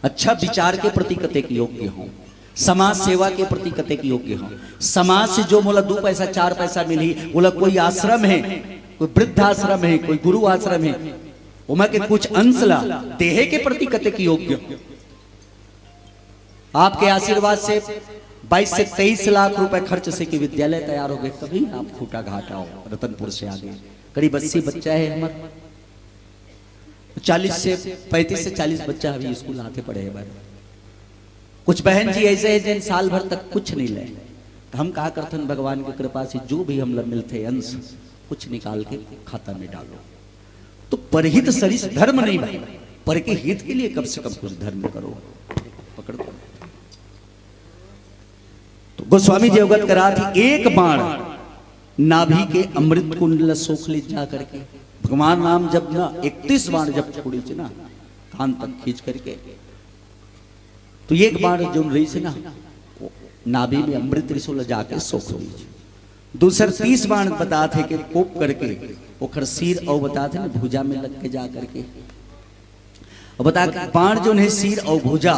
अच्छा विचार के प्रति कतेक योग्य हूँ, समाज सेवा के प्रति कतेक योग्य हूँ, समाज से जो मोला दू पैसा चार पैसा मिलही, ओला कोई आश्रम हे, कोई वृद्धाश्रम हे, कोई गुरु आश्रम हे, ओमा के कुछ अंश ला देहे के प्रति कतेक योग्य हूँ। आपके आशीर्वाद से बाईस से तेईस लाख रुपए खर्च से के विद्यालय तैयार हो गए। कभी आप खूंटा घाट आओ, रतनपुर से आगे करीब अस्सी बच्चा हे हमर, चालीस से, पैंतीस से चालीस बच्चा अभी स्कूल आते पढ़े हे बर। कुछ बहन जी ऐसे हे जिन साल भर तक कुछ नहीं ले, तो हम कहा करथन, भगवान की कृपा से जो भी हमला मिलथे अंश, कुछ निकाल के खाता में डालो। तो परहित सरिस धर्म नहीं भाई, पर के हित के लिए कम से कम कुछ धर्म करो। पकड़ दो। तो गोस्वामी जी अवगत करात हे, एक बाण नाभि के अमृत कुंड ल सोख ले जा करके। भगवान राम जब ना इकतीस बाण जब छोड़िस ना, कान तक खींच करके, तो एक बाण जो रहिस ना, वो नाभि में अमृत रहिस, ओला जाके सोख दिस। दूसर तीस बाण बतात हे कि कोप करके ओखर सिर अउ बतात हे ना, भुजा में लग के जा करके। अउ बतात हे, बाण जोन हे सिर अउ भुजा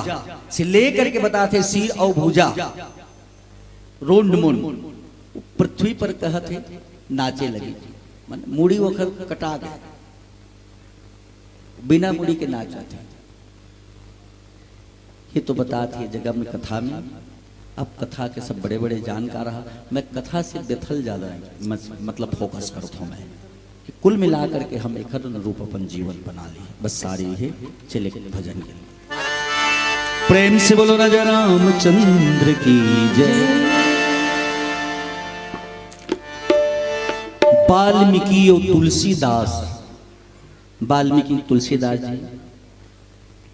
से ले करके बतात हे, सिर अउ भुजा, रोंड मुंड, पृथ्वी पर कहत हे, नाचे लगी। मन मुड़ी ओखर कटा गए, बिना मुड़ी के नाचत हे। ये तो बतात हे जगह में, कथा में। अब कथा के सब बड़े बड़े जानकार रहा, मैं कथा से बेथल ज्यादा मत-, मतलब फोकस करत हूँ मैं कि कुल मिला करके हम एक रूप अपन जीवन बना ली, बस सारी हे। चले भजन के लिए। प्रेम से बोलो राजा रामचंद्र की जय। वाल्मीकि और तुलसीदास, वाल्मीकि तुलसीदास जी,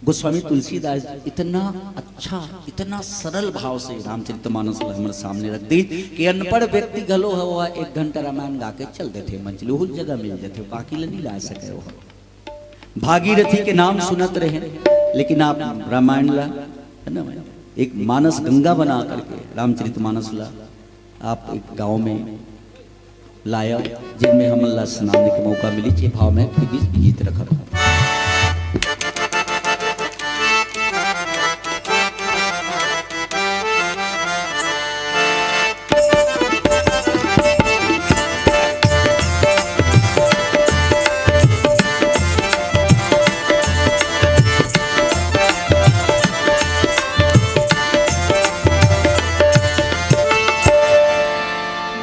गोस्वामी तुलसीदास जी इतना अच्छा, इतना सरल भाव से रामचरितमानस ला हमर सामने रख दी कि अनपढ़ व्यक्ति घलो ह, वह एक घंटा रामायण गा के चल देथे, मंचली ओहू जगह मिल जाथे, बाकी ला नहीं ला सके। वह भागीरथी के नाम सुनत रहे, लेकिन आप रामायण ला, है ना, एक मानस गंगा बना करके रामचरितमानस ला आप एक गांव में लाया, जिनमें हमन ला स्नान के मौका मिली, ये भाव में बीच बीच रखत हूँ।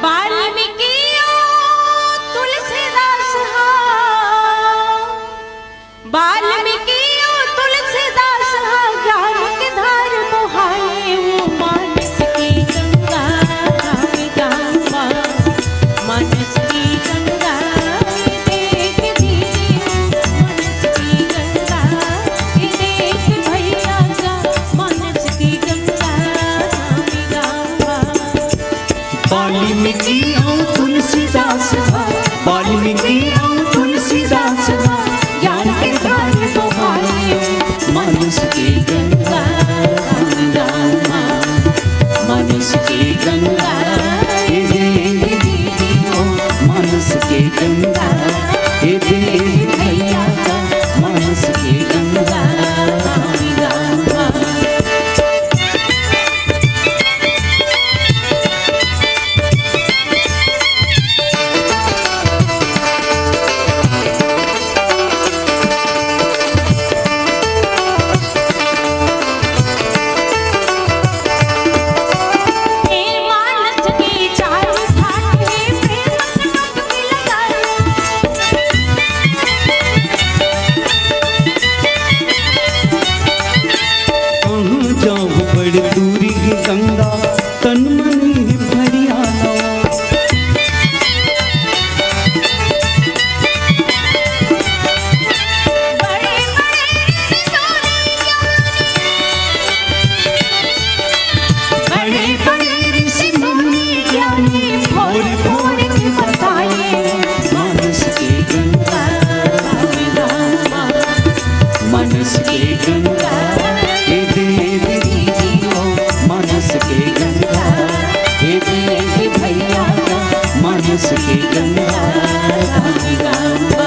वाल्मीकि तुलसीदास हा, वाल्मीकि तुलसीदास हा, ज्ञान के धार बोहाए, वो मानस की गंगा धाम गावा, मानस की गंगा, ये देख दीदी, मानस की गंगा, ये देख भैया का, मानस की गंगा धाम गावा। वाल्मीकि अउ तुलसीदास हा, वाल्मीकि अउ तुलसीदास हा, ज्ञान के धार बोहाए, मानस की गंगा गंगा माँ, मानस की गंगा, ए दे दीदी ओ, मानस की गंगा, ए दे भैया का, मानस की गंगा गंगा माँ। कहूँ जाहूँ बड़ दूरी हे गंगा, तन मन हे फरियाना। बड़े बड़े ऋषि मुनि ज्ञानी, भोर भोर के बताए, मानस की गंगा, मानस की गंगा, ए दे दीदी ओ, मानस की गंगा, ए दे भैया का, मानस की गंगा, गंगा।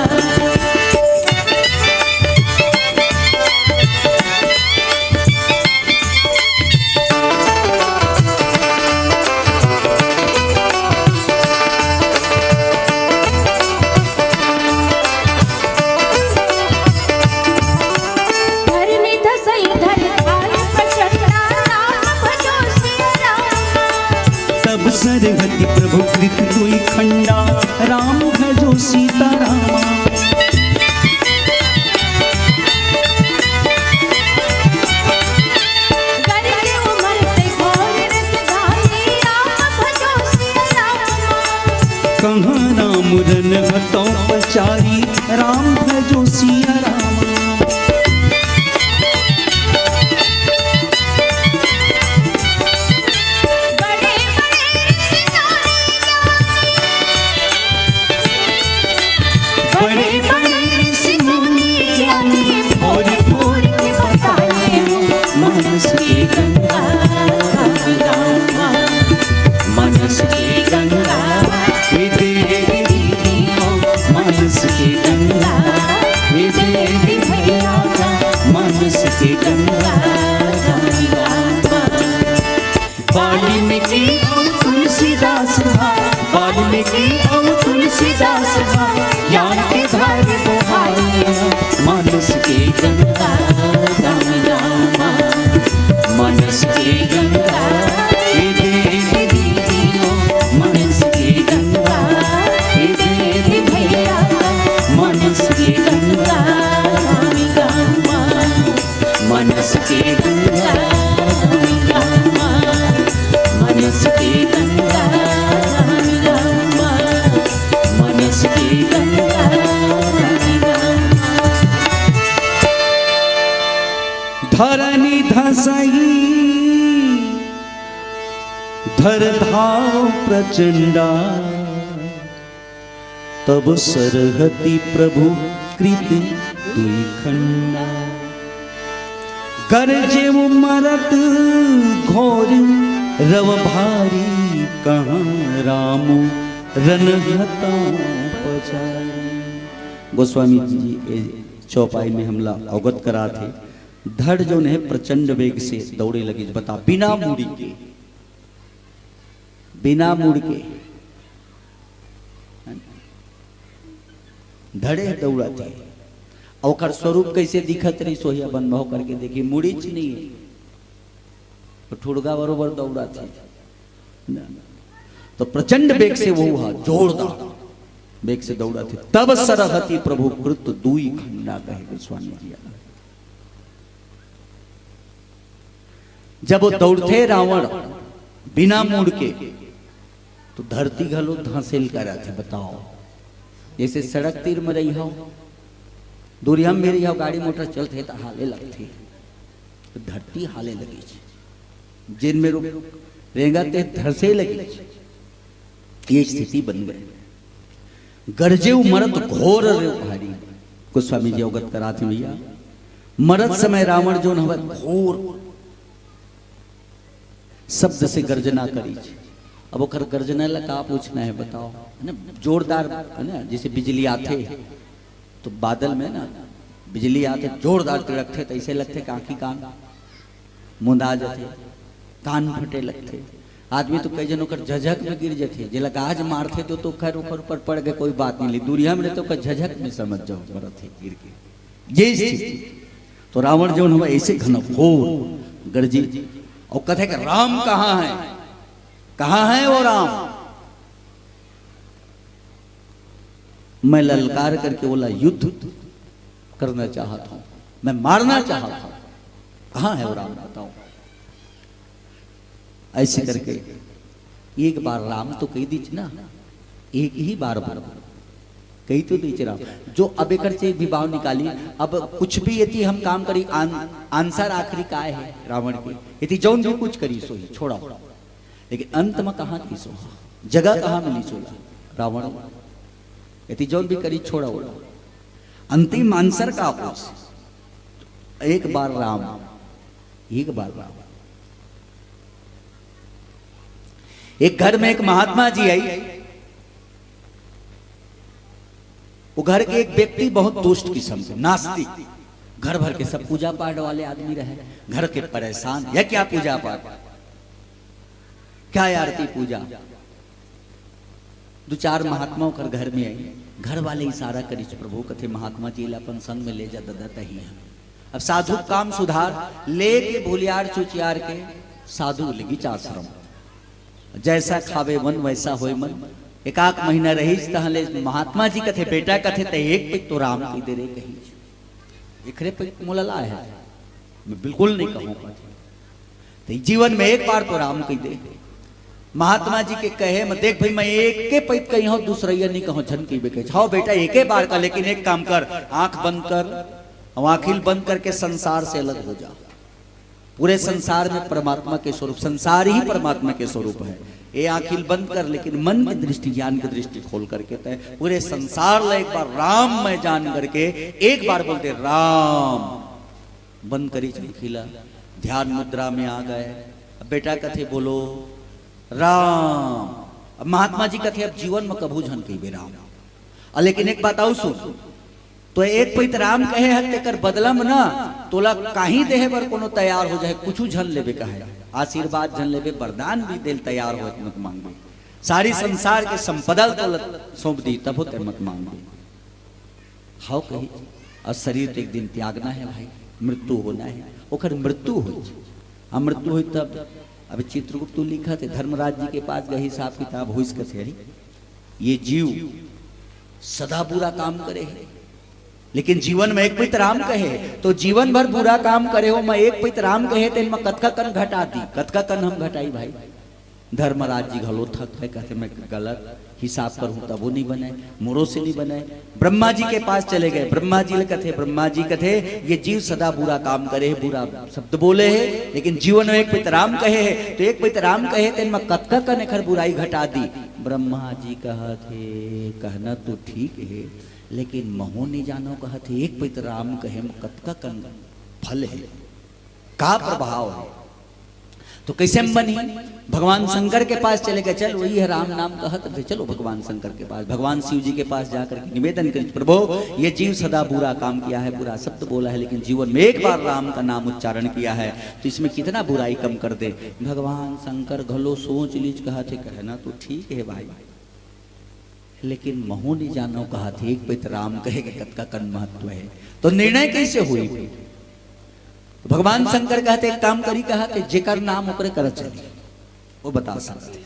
धरनी धसई धर थाल प्रचंडा, राम भजो सिया रामा। तब सरहति प्रभु कृत दुई खंडा, राम भजो सीता रामा। करके उमर ते घोर रजधारी, राम भजो सिया रामा। कहाँ राम रन हतौ पचारी, राम भजो सिया रामा। बड़े बड़े ऋषि मुनि ज्ञानी, बड़े बड़े ऋषि मुनि ज्ञानी, भोर भोर के बताए, मानस की गंगा, मानस की गंगा, ए दे दीदी ओ, मानस की गंगा, ए दे दी भैया का, मानस की गंगा, गंगा। वाल्मीकि अउ तुलसीदास हा, वाल्मीकि अउ तुलसीदास हा, गंगा गाँव गाँव मा, मनस के गंगा, ए देवी दीदी हो, मनस के गंगा, ए देवी भैया, मनस के गंगा गाँव गाँव मा, मनस के गंगा गाँव गाँव मा, मनस के गंगा गाँव गाँव मा, मनस के गंगा गाँव गाँव मा। धरनी धसई धर धाव प्रचंडा, तब सरहति प्रभु कृत दुई खंडा। गरजे मरत घोर रव भारी, कहाँ राम रन हतौ पचारी। गोस्वामी जी ए चौपाई में हमला अवगत करात हे। धड़ जोन हे प्रचंड वेग से दौड़े लगिस, बता, बिना मुड़ी के, बिना मुड़ के धड़े दौड़त हे। अउ ओकर स्वरूप कइसे दिखत रहिस, सोहिया बन भव करके देखी, मुड़ीच नइ हे, तो ठुड़गा बरोबर दौड़त हे। तो प्रचंड वेग से वो हुआ, जोरदार वेग से दौड़त हे। तब सरहति प्रभु कृत दुई खंडा, कहे गोस्वामी जी। जब वो दौड़थे रावण बिना मुड़ के, तो धरती घलो धंसेल करत हे। बताओ, जैसे सड़क तीर में रही हो, दूरिया में रही हो, गाड़ी मोटर चलथे त हाले लगथे, तो धरती हाले लगिस। जेन में रुक रेंगा ते धंसे लगिस। ये स्थिति बन गई। गरजेउ मरत घोर रेउ भारी। गोस्वामी जी अवगत करात हे भैया, मरत समय रावण जोन हवय घोर शब्द से गर्जना करिस। अब ओकर गर्जना ला का पूछना हे बताओ, है ना? जोरदार, है ना, जैसे बिजली आथे तो बादल में ना बिजली आथे, जोरदार तिड़कथे, तो ऐसे लगथे कि आँखी कान मुंदा जथे, कान फटे लगथे। आदमी तो कई झन ओकर झझक में गिर जथे, जेला गाज मारथे तो, तो खैर ओकर ऊपर पड़ गए, कोई बात नहीं, लेकिन दूरिया में रहे तो ओकर झझक में समझ जाओ, मरत हे गिर के। ये स्थिति। तो रावण जोन हवय ऐसे घनघोर गरजे, अउ कथे कि राम कहाँ है, कहाँ है वो राम? मैं ललकार करके ओला युद्ध करना चाहत हूँ, मैं मारना चाहत हूँ, कहाँ है वो राम, बताओ। ऐसे करके एक बार राम तो कही दीच ना, एक ही बार बोल, कही तो दीच राम। जो अब एकर से भी भाव निकाली, अब कुछ भी यदि हम काम करी, आन-, आंसर आखिरी काय है रावण के, यदि जौन भी कुछ करी सोही छोड़ा, लेकिन अंत में कहाँ की सो, जगह कहाँ मिली सोला रावण, यदि जौन भी करी छोड़ा ओला, अंतिम आंसर का हो। एक बार राम, एक बार राम। एक घर में एक महात्मा जी आई। वो घर के एक व्यक्ति बहुत दुष्ट किस्म के, नास्तिक, घर भर के सब पूजा पाठ वाले आदमी रहे, घर के परेशान, यह क्या पूजा पाठ, क्या आरती पूजा। दो चार महात्मा ओकर घर में आई, घर वाले इशारा करिस, प्रभु कथे महात्मा जी ला अपन संग में ले जा, ददा तही है। अब साधु काम सुधार लेके भूलियार चुचियार के साधु लगिच आश्रम। जैसा खावे मन वैसा होय मन। एकाक महीना रहिस तहाँ ले महात्मा जी कथे, बेटा कथे, ते एक पइत तो राम कहि दे रे कही। एकरे पइत मोला लाय है, मैं बिल्कुल नहीं कहूँ कथे। ते जीवन में एक बार तो राम कहि दे। महात्मा जी के कहे म देख भाई, मैं एके पइत कहिहौं, दूसरइया नहीं कहौं, झन कहिबे कहे। हव बेटा, एके बार का, लेकिन एक काम कर, आंख बंद कर, अउ आंखी ल बंद करके संसार से अलग हो जा। पूरे संसार में परमात्मा के स्वरूप, संसार ही परमात्मा के स्वरूप है। ये आंखी ल बंद कर, लेकिन मन की दृष्टि, ज्ञान की दृष्टि खोल करके तय पूरे संसार ला एक बार राम मैं जान करके एक बार बोल दे, राम। बंद करिस आंखी ला, ध्यान मुद्रा में आ गए। अब बेटा कथे बोलो राम। अब महात्मा जी कथे अब जीवन में कभू झन कहिबे राम। अ, लेकिन एक बात अउ सुन, तो एक पइत राम कहे हक, तेकर बदला में ना तोला काहीं देहे बर कोनो तैयार हो जाए, कुछु झन लेबे कहे, आशीर्वाद झन लेबे, वरदान भी देल तैयार हो, मत मांगबे। सारी संसार के संपदा ल तोला सौंप दी, तभो ते मत मांगबे। हव कही। और शरीर तो एक दिन त्यागना है भाई, मृत्यु होना है, ओकर मृत्यु होई। अब मृत्यु होई तब, अब चित्रगुप्त लिखत हे, धर्मराज जी के पास गए, हिसाब किताब होइस, कथे, "अरे, ये जीव सदा बुरा काम करे हे, लेकिन जीवन में एक पइत राम कहे, तो जीवन भर बुरा काम करे हो, मैं एक पइत राम कहे, तेन म कतका कन घटा दी, कतका कन हम घटाई भाई?" धर्मराज जी घलो थक गए, कहते, "मैं गलत हिसाब करहूं तबो नहीं बने, मोरो से नहीं बने।" ब्रह्मा जी के पास चले गए, ब्रह्मा जी ले कथे, ब्रह्मा जी कथे, "ये जीव सदा बुरा काम करे हे, बुरा शब्द बोले हे, लेकिन जीवन में एक पइत राम कहे हे, तो एक पइत राम कहे, तेन म कतका कन एखर बुराई घटा दी?" ब्रह्मा जी कहत हे, "कहना तो ठीक हे, लेकिन महू नहीं जानो," कहत हे, "एक पइत राम कहे म कतका कन फल हे?" का प्रभाव हे? तो कैसे हम बनी? भगवान शंकर के पास चले गए, "चल, वही है राम नाम कहत थे, चलो भगवान शंकर के पास।" भगवान शिव जी के पास जाकर के निवेदन करिस, "प्रभु, ये जीव सदा बुरा काम किया है, बुरा शब्द बोला है, लेकिन जीवन में एक बार राम का नाम उच्चारण किया है, तो इसमें कितना बुराई कम कर दे।" भगवान शंकर घलो सोच लीज, कहत हे, "कहना तो ठीक है भाई, लेकिन महू नहीं जानो," कहत हे, "एक पइत राम कहे के कतका कन महत्व है, तो निर्णय कैसे होई?" तो भगवान शंकर कहत हे, "एक काम करी," कहत हे, "जेकर नाम ओकरे करा चली, वो बता सकत हे।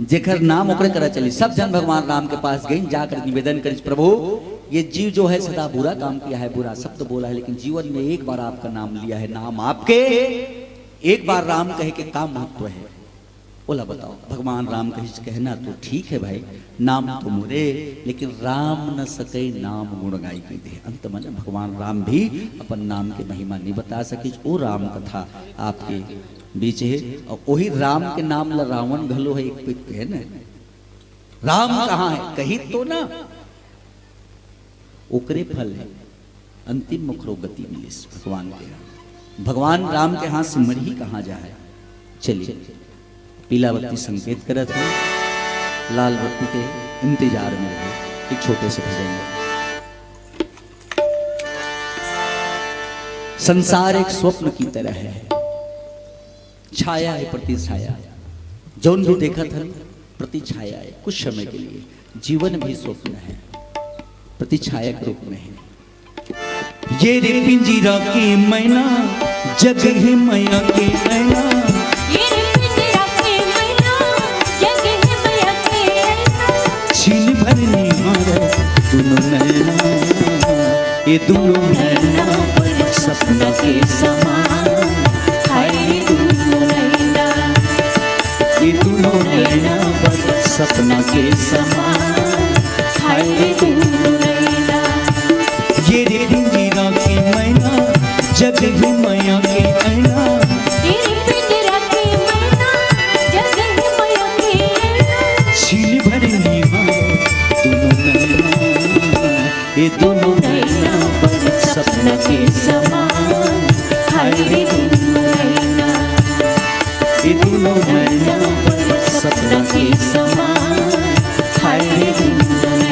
जेकर नाम ओकरे करा चली।" सब झन भगवान राम के पास गइन, जाकर निवेदन करिस, "प्रभु, ये जीव जो है सदा बुरा काम किया है, बुरा शब्द बोला है, लेकिन जीवन में एक बार आपका नाम लिया है, नाम आपके, एक बार राम कहे के का महत्व है?" ओला बताओ। भगवान राम कहिस, "कहना तो ठीक है भाई, नाम तो मोरे, लेकिन राम न सके नाम गुण गाई," कहि दे। अंत में भगवान राम भी अपन नाम के महिमा नहीं बता सकिस। वो राम कथा आपके बीच है, और वही राम के नाम ला रावण घलो है, एक पिक है ना, राम कहाँ है, कही तो ना। ओकरे फल है, अंतिम मुखरो गति मिलिस भगवान के यहाँ। भगवान राम के हाथ से मरही कहाँ जाए? चलिए, पीला बत्ती संकेत करत है, लाल बत्ती के इंतजार में रहे। एक छोटे से भजन। संसार एक स्वप्न की तरह है, छाया है, प्रतिछाया। जौन भी देखत हन, प्रतिछाया है, कुछ समय के लिए। जीवन भी स्वप्न है, प्रतिछाया के रूप में है। ये रे पिंजरा के मैना, जग है मया के ऐना। ये रे पिंजरा के मैना, जग है मया के ऐना। छीन भर निहार दुनो नैना, ये दुनो नैना पर सपना के समान। हाय रे दुनो नैना, ये दुनो नैना पर सपना के समान। हाय रे दुनो नैना। ये रे पिंजरा के मैना, जग है मया के ऐना। ये रे पिंजरा के मैना, जग है मया के ऐना। छीन भर निहार दुनो नैना, ये दुनो नैना पर सपना के समान। हाय रे दुनो नैना, ये दुनो नैना पर सपना के समान। हाय रे दुनो नैना।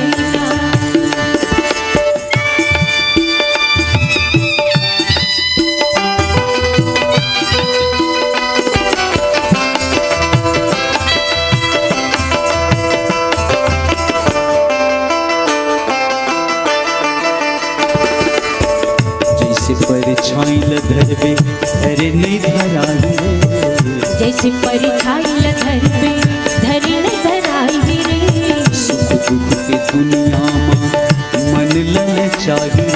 जैसे परछाई ल धरबे, धरे नहीं धराई रे। जैसे परछाई ल धरबे, धरे नहीं धराई रे। सुख दुख के दुनिया मा मन ललचाई रे।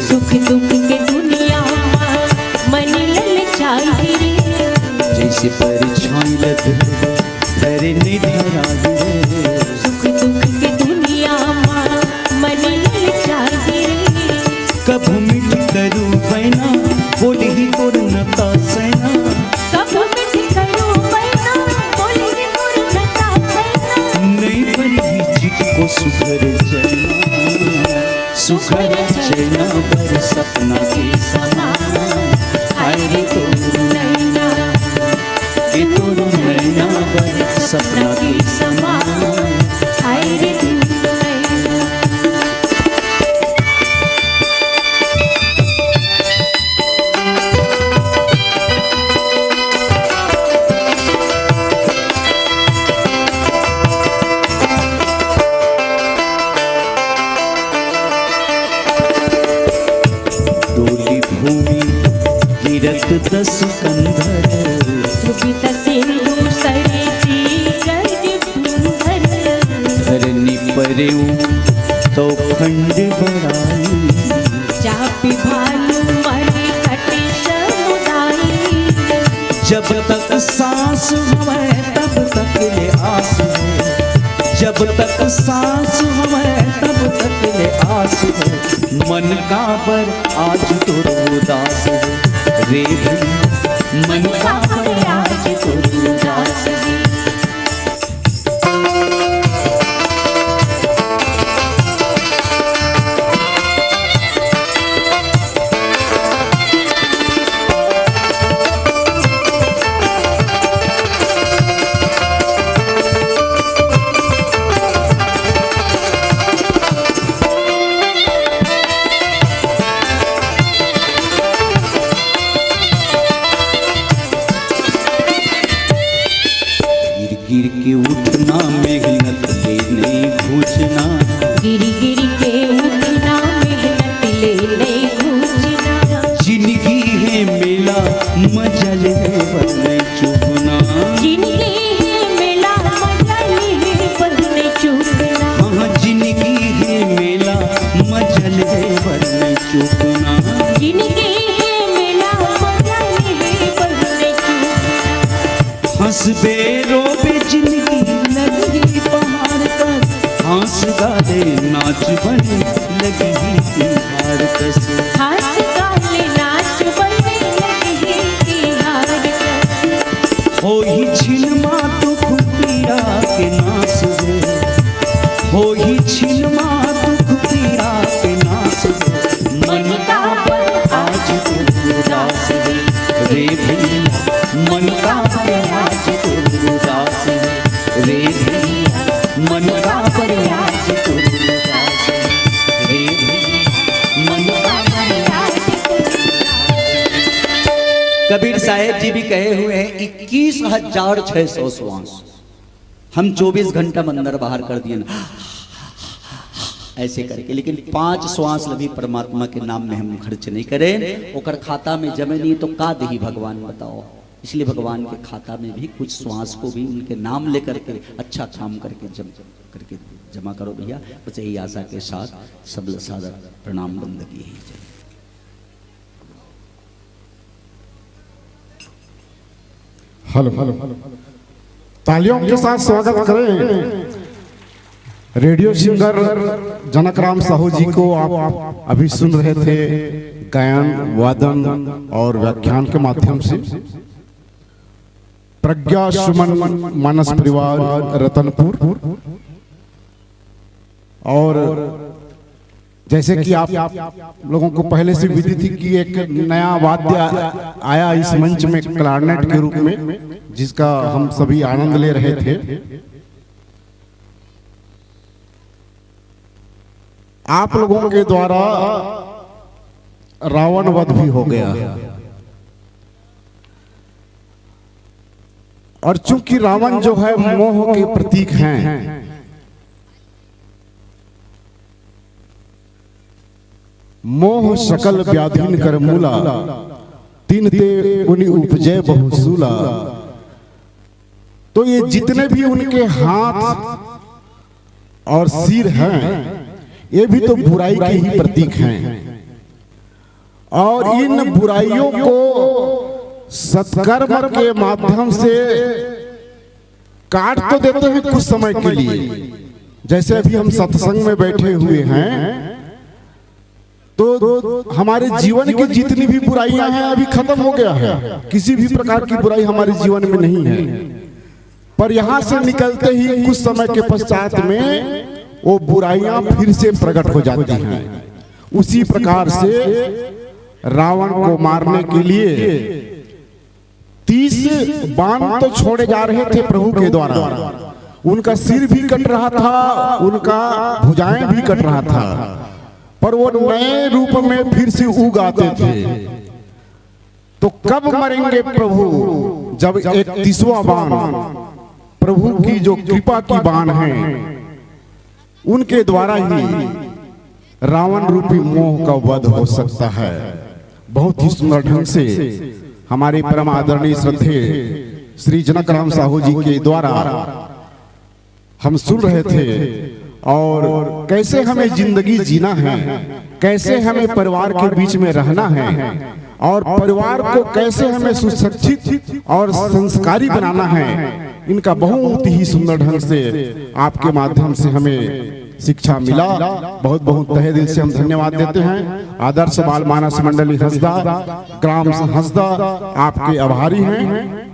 सुख दुख के दुनिया मा मन ललचाई रे। जैसे परछाई ल धरबे, धरे नहीं धराई रे। सुख दुख के दुनिया मा मन ललचाई रे। कभू मीठ करू पैना, बोलही तोर नता सैना। कभू मीठ करू पैना, बोलही तोर नता सैना। नहीं भरही चित को सुघर चैना। सुघर चैना बर सपना के समान। हाय रे दुनो नैना, ये दुनो नैना बर सपना के समान। हाय रे दुनो नैना। दस कंधर। सुवित सिंधु सरित गज भूधर। धरनी परेऊ तो खंड बड़ाई। चापि भानु मणि कटि समुदाई। जब तक सांस हवै तब तक ले आस है। जब तक सांस हवै तब तक ले आस है। मन काबर आज तोर उदास है रे भैया। मन काबर आज तोर उदास है। गिर गिर के उठना, मेहनत ले नइ घुचना। गिर गिर के उठना, मेहनत ले नइ घुचना। जिनगी हे मेला, मजा ले बर नइ चूकना। जिनगी हे मेला, मजा ले बर नइ चूकना। हाँ, जिनगी हे मेला, मजा ले बर नइ चूकना। जिनगी हे मेला, मजा ले बर नइ चूकना। हंसबे रोबे जिनगी लगही पहाड़ कस। हंस गा ले नाच बने लगही तिहार कस। हंस गा ले नाच बने लगही तिहार कस। होही छिन मा दुख पीरा के नास रे। होही छिन मा दुख पीरा के नास रे। मन काबर आज तोर उदास रे, रे भैया। मन काबर आज तोर उदास रे, रे भैया। मन काबर आज तोर उदास रे, रे भैया। मन काबर आज तोर उदास रे। कबीर साहेब जी भी कहे हुए हैं, इक्कीस हजार छह सौ श्वास। हम चौबीस घंटा में अंदर बाहर कर दिए ना, ऐसे करके, लेकिन पांच श्वास ल भी परमात्मा के नाम में हम खर्च नहीं करें, ओकर खाता में जमे नहीं तो का देही भगवान, बताओ। इसलिए भगवान के खाता में भी कुछ श्वास को भी उनके नाम लेकर के अच्छा काम करके जम करके जमा करो भैया। बस यही आशा के साथ सब सादर प्रणाम, बंदगी है। Hello, hello. तालियों के साथ स्वागत करें रेडियो सिंगर जनक राम साहू जी को। आप अभी सुन रहे थे गायन, वादन और व्याख्यान के माध्यम से। प्रज्ञा सुमन मानस परिवार रतनपुर। और जैसे कि आप लोगों को पहले से विदित थी कि एक नया वाद्य आया इस मंच में क्लारनेट के रूप में, जिसका हम सभी आनंद ले रहे थे। आप लोगों के द्वारा रावण वध भी हो गया है। और चूंकि रावण जो है मोह के प्रतीक हैं, मोह सकल व्याधिन कर मूला, तिनते पुनि उपजै बहुसूला। तो ये जितने भी उनके हाथ और सिर हैं, ये भी तो बुराई के ही प्रतीक हैं। और इन बुराइयों को सत्कर्म के माध्यम से काट तो देते हैं कुछ समय के लिए। जैसे अभी हम सत्संग में बैठे हुए हैं, तो हमारे जीवन की जितनी भी बुराइयां हैं, अभी खत्म हो गया है। किसी भी प्रकार की बुराई हमारे जीवन में नहीं है। पर यहां से निकलते ही कुछ समय के पश्चात में वो बुराइयां फिर से प्रकट हो जाती हैं। उसी प्रकार से रावण को मारने के लिए तीस बाण तो छोड़े जा रहे थे प्रभु के द्वारा। उनका सिर भी कट रहा था, उनका भुजाएं भी कट रहा था, पर वो नए रूप में फिर से उग आते थे। तो कब मरेंगे प्रभु, जब इकतीसवां बाण, प्रभु की जो कृपा की बाण है, उनके द्वारा ही रावण रूपी मोह का वध हो सकता है। बहुत ही सुंदर ढंग से हमारे परम आदरणीय श्रद्धेय श्री जनक राम साहू जी के द्वारा हम सुन रहे थे, और कैसे हमें जिंदगी जीना है, कैसे हमें परिवार के बीच में रहना है, और परिवार को कैसे हमें सुशिक्षित और संस्कारी बनाना है, इनका बहुत ही सुंदर ढंग से आपके माध्यम से हमें शिक्षा मिला। बहुत बहुत तहे दिल से हम धन्यवाद देते हैं। आदर्श बाल मानस मंडली हंसदा, ग्राम हंसदा, आपके आभारी हैं।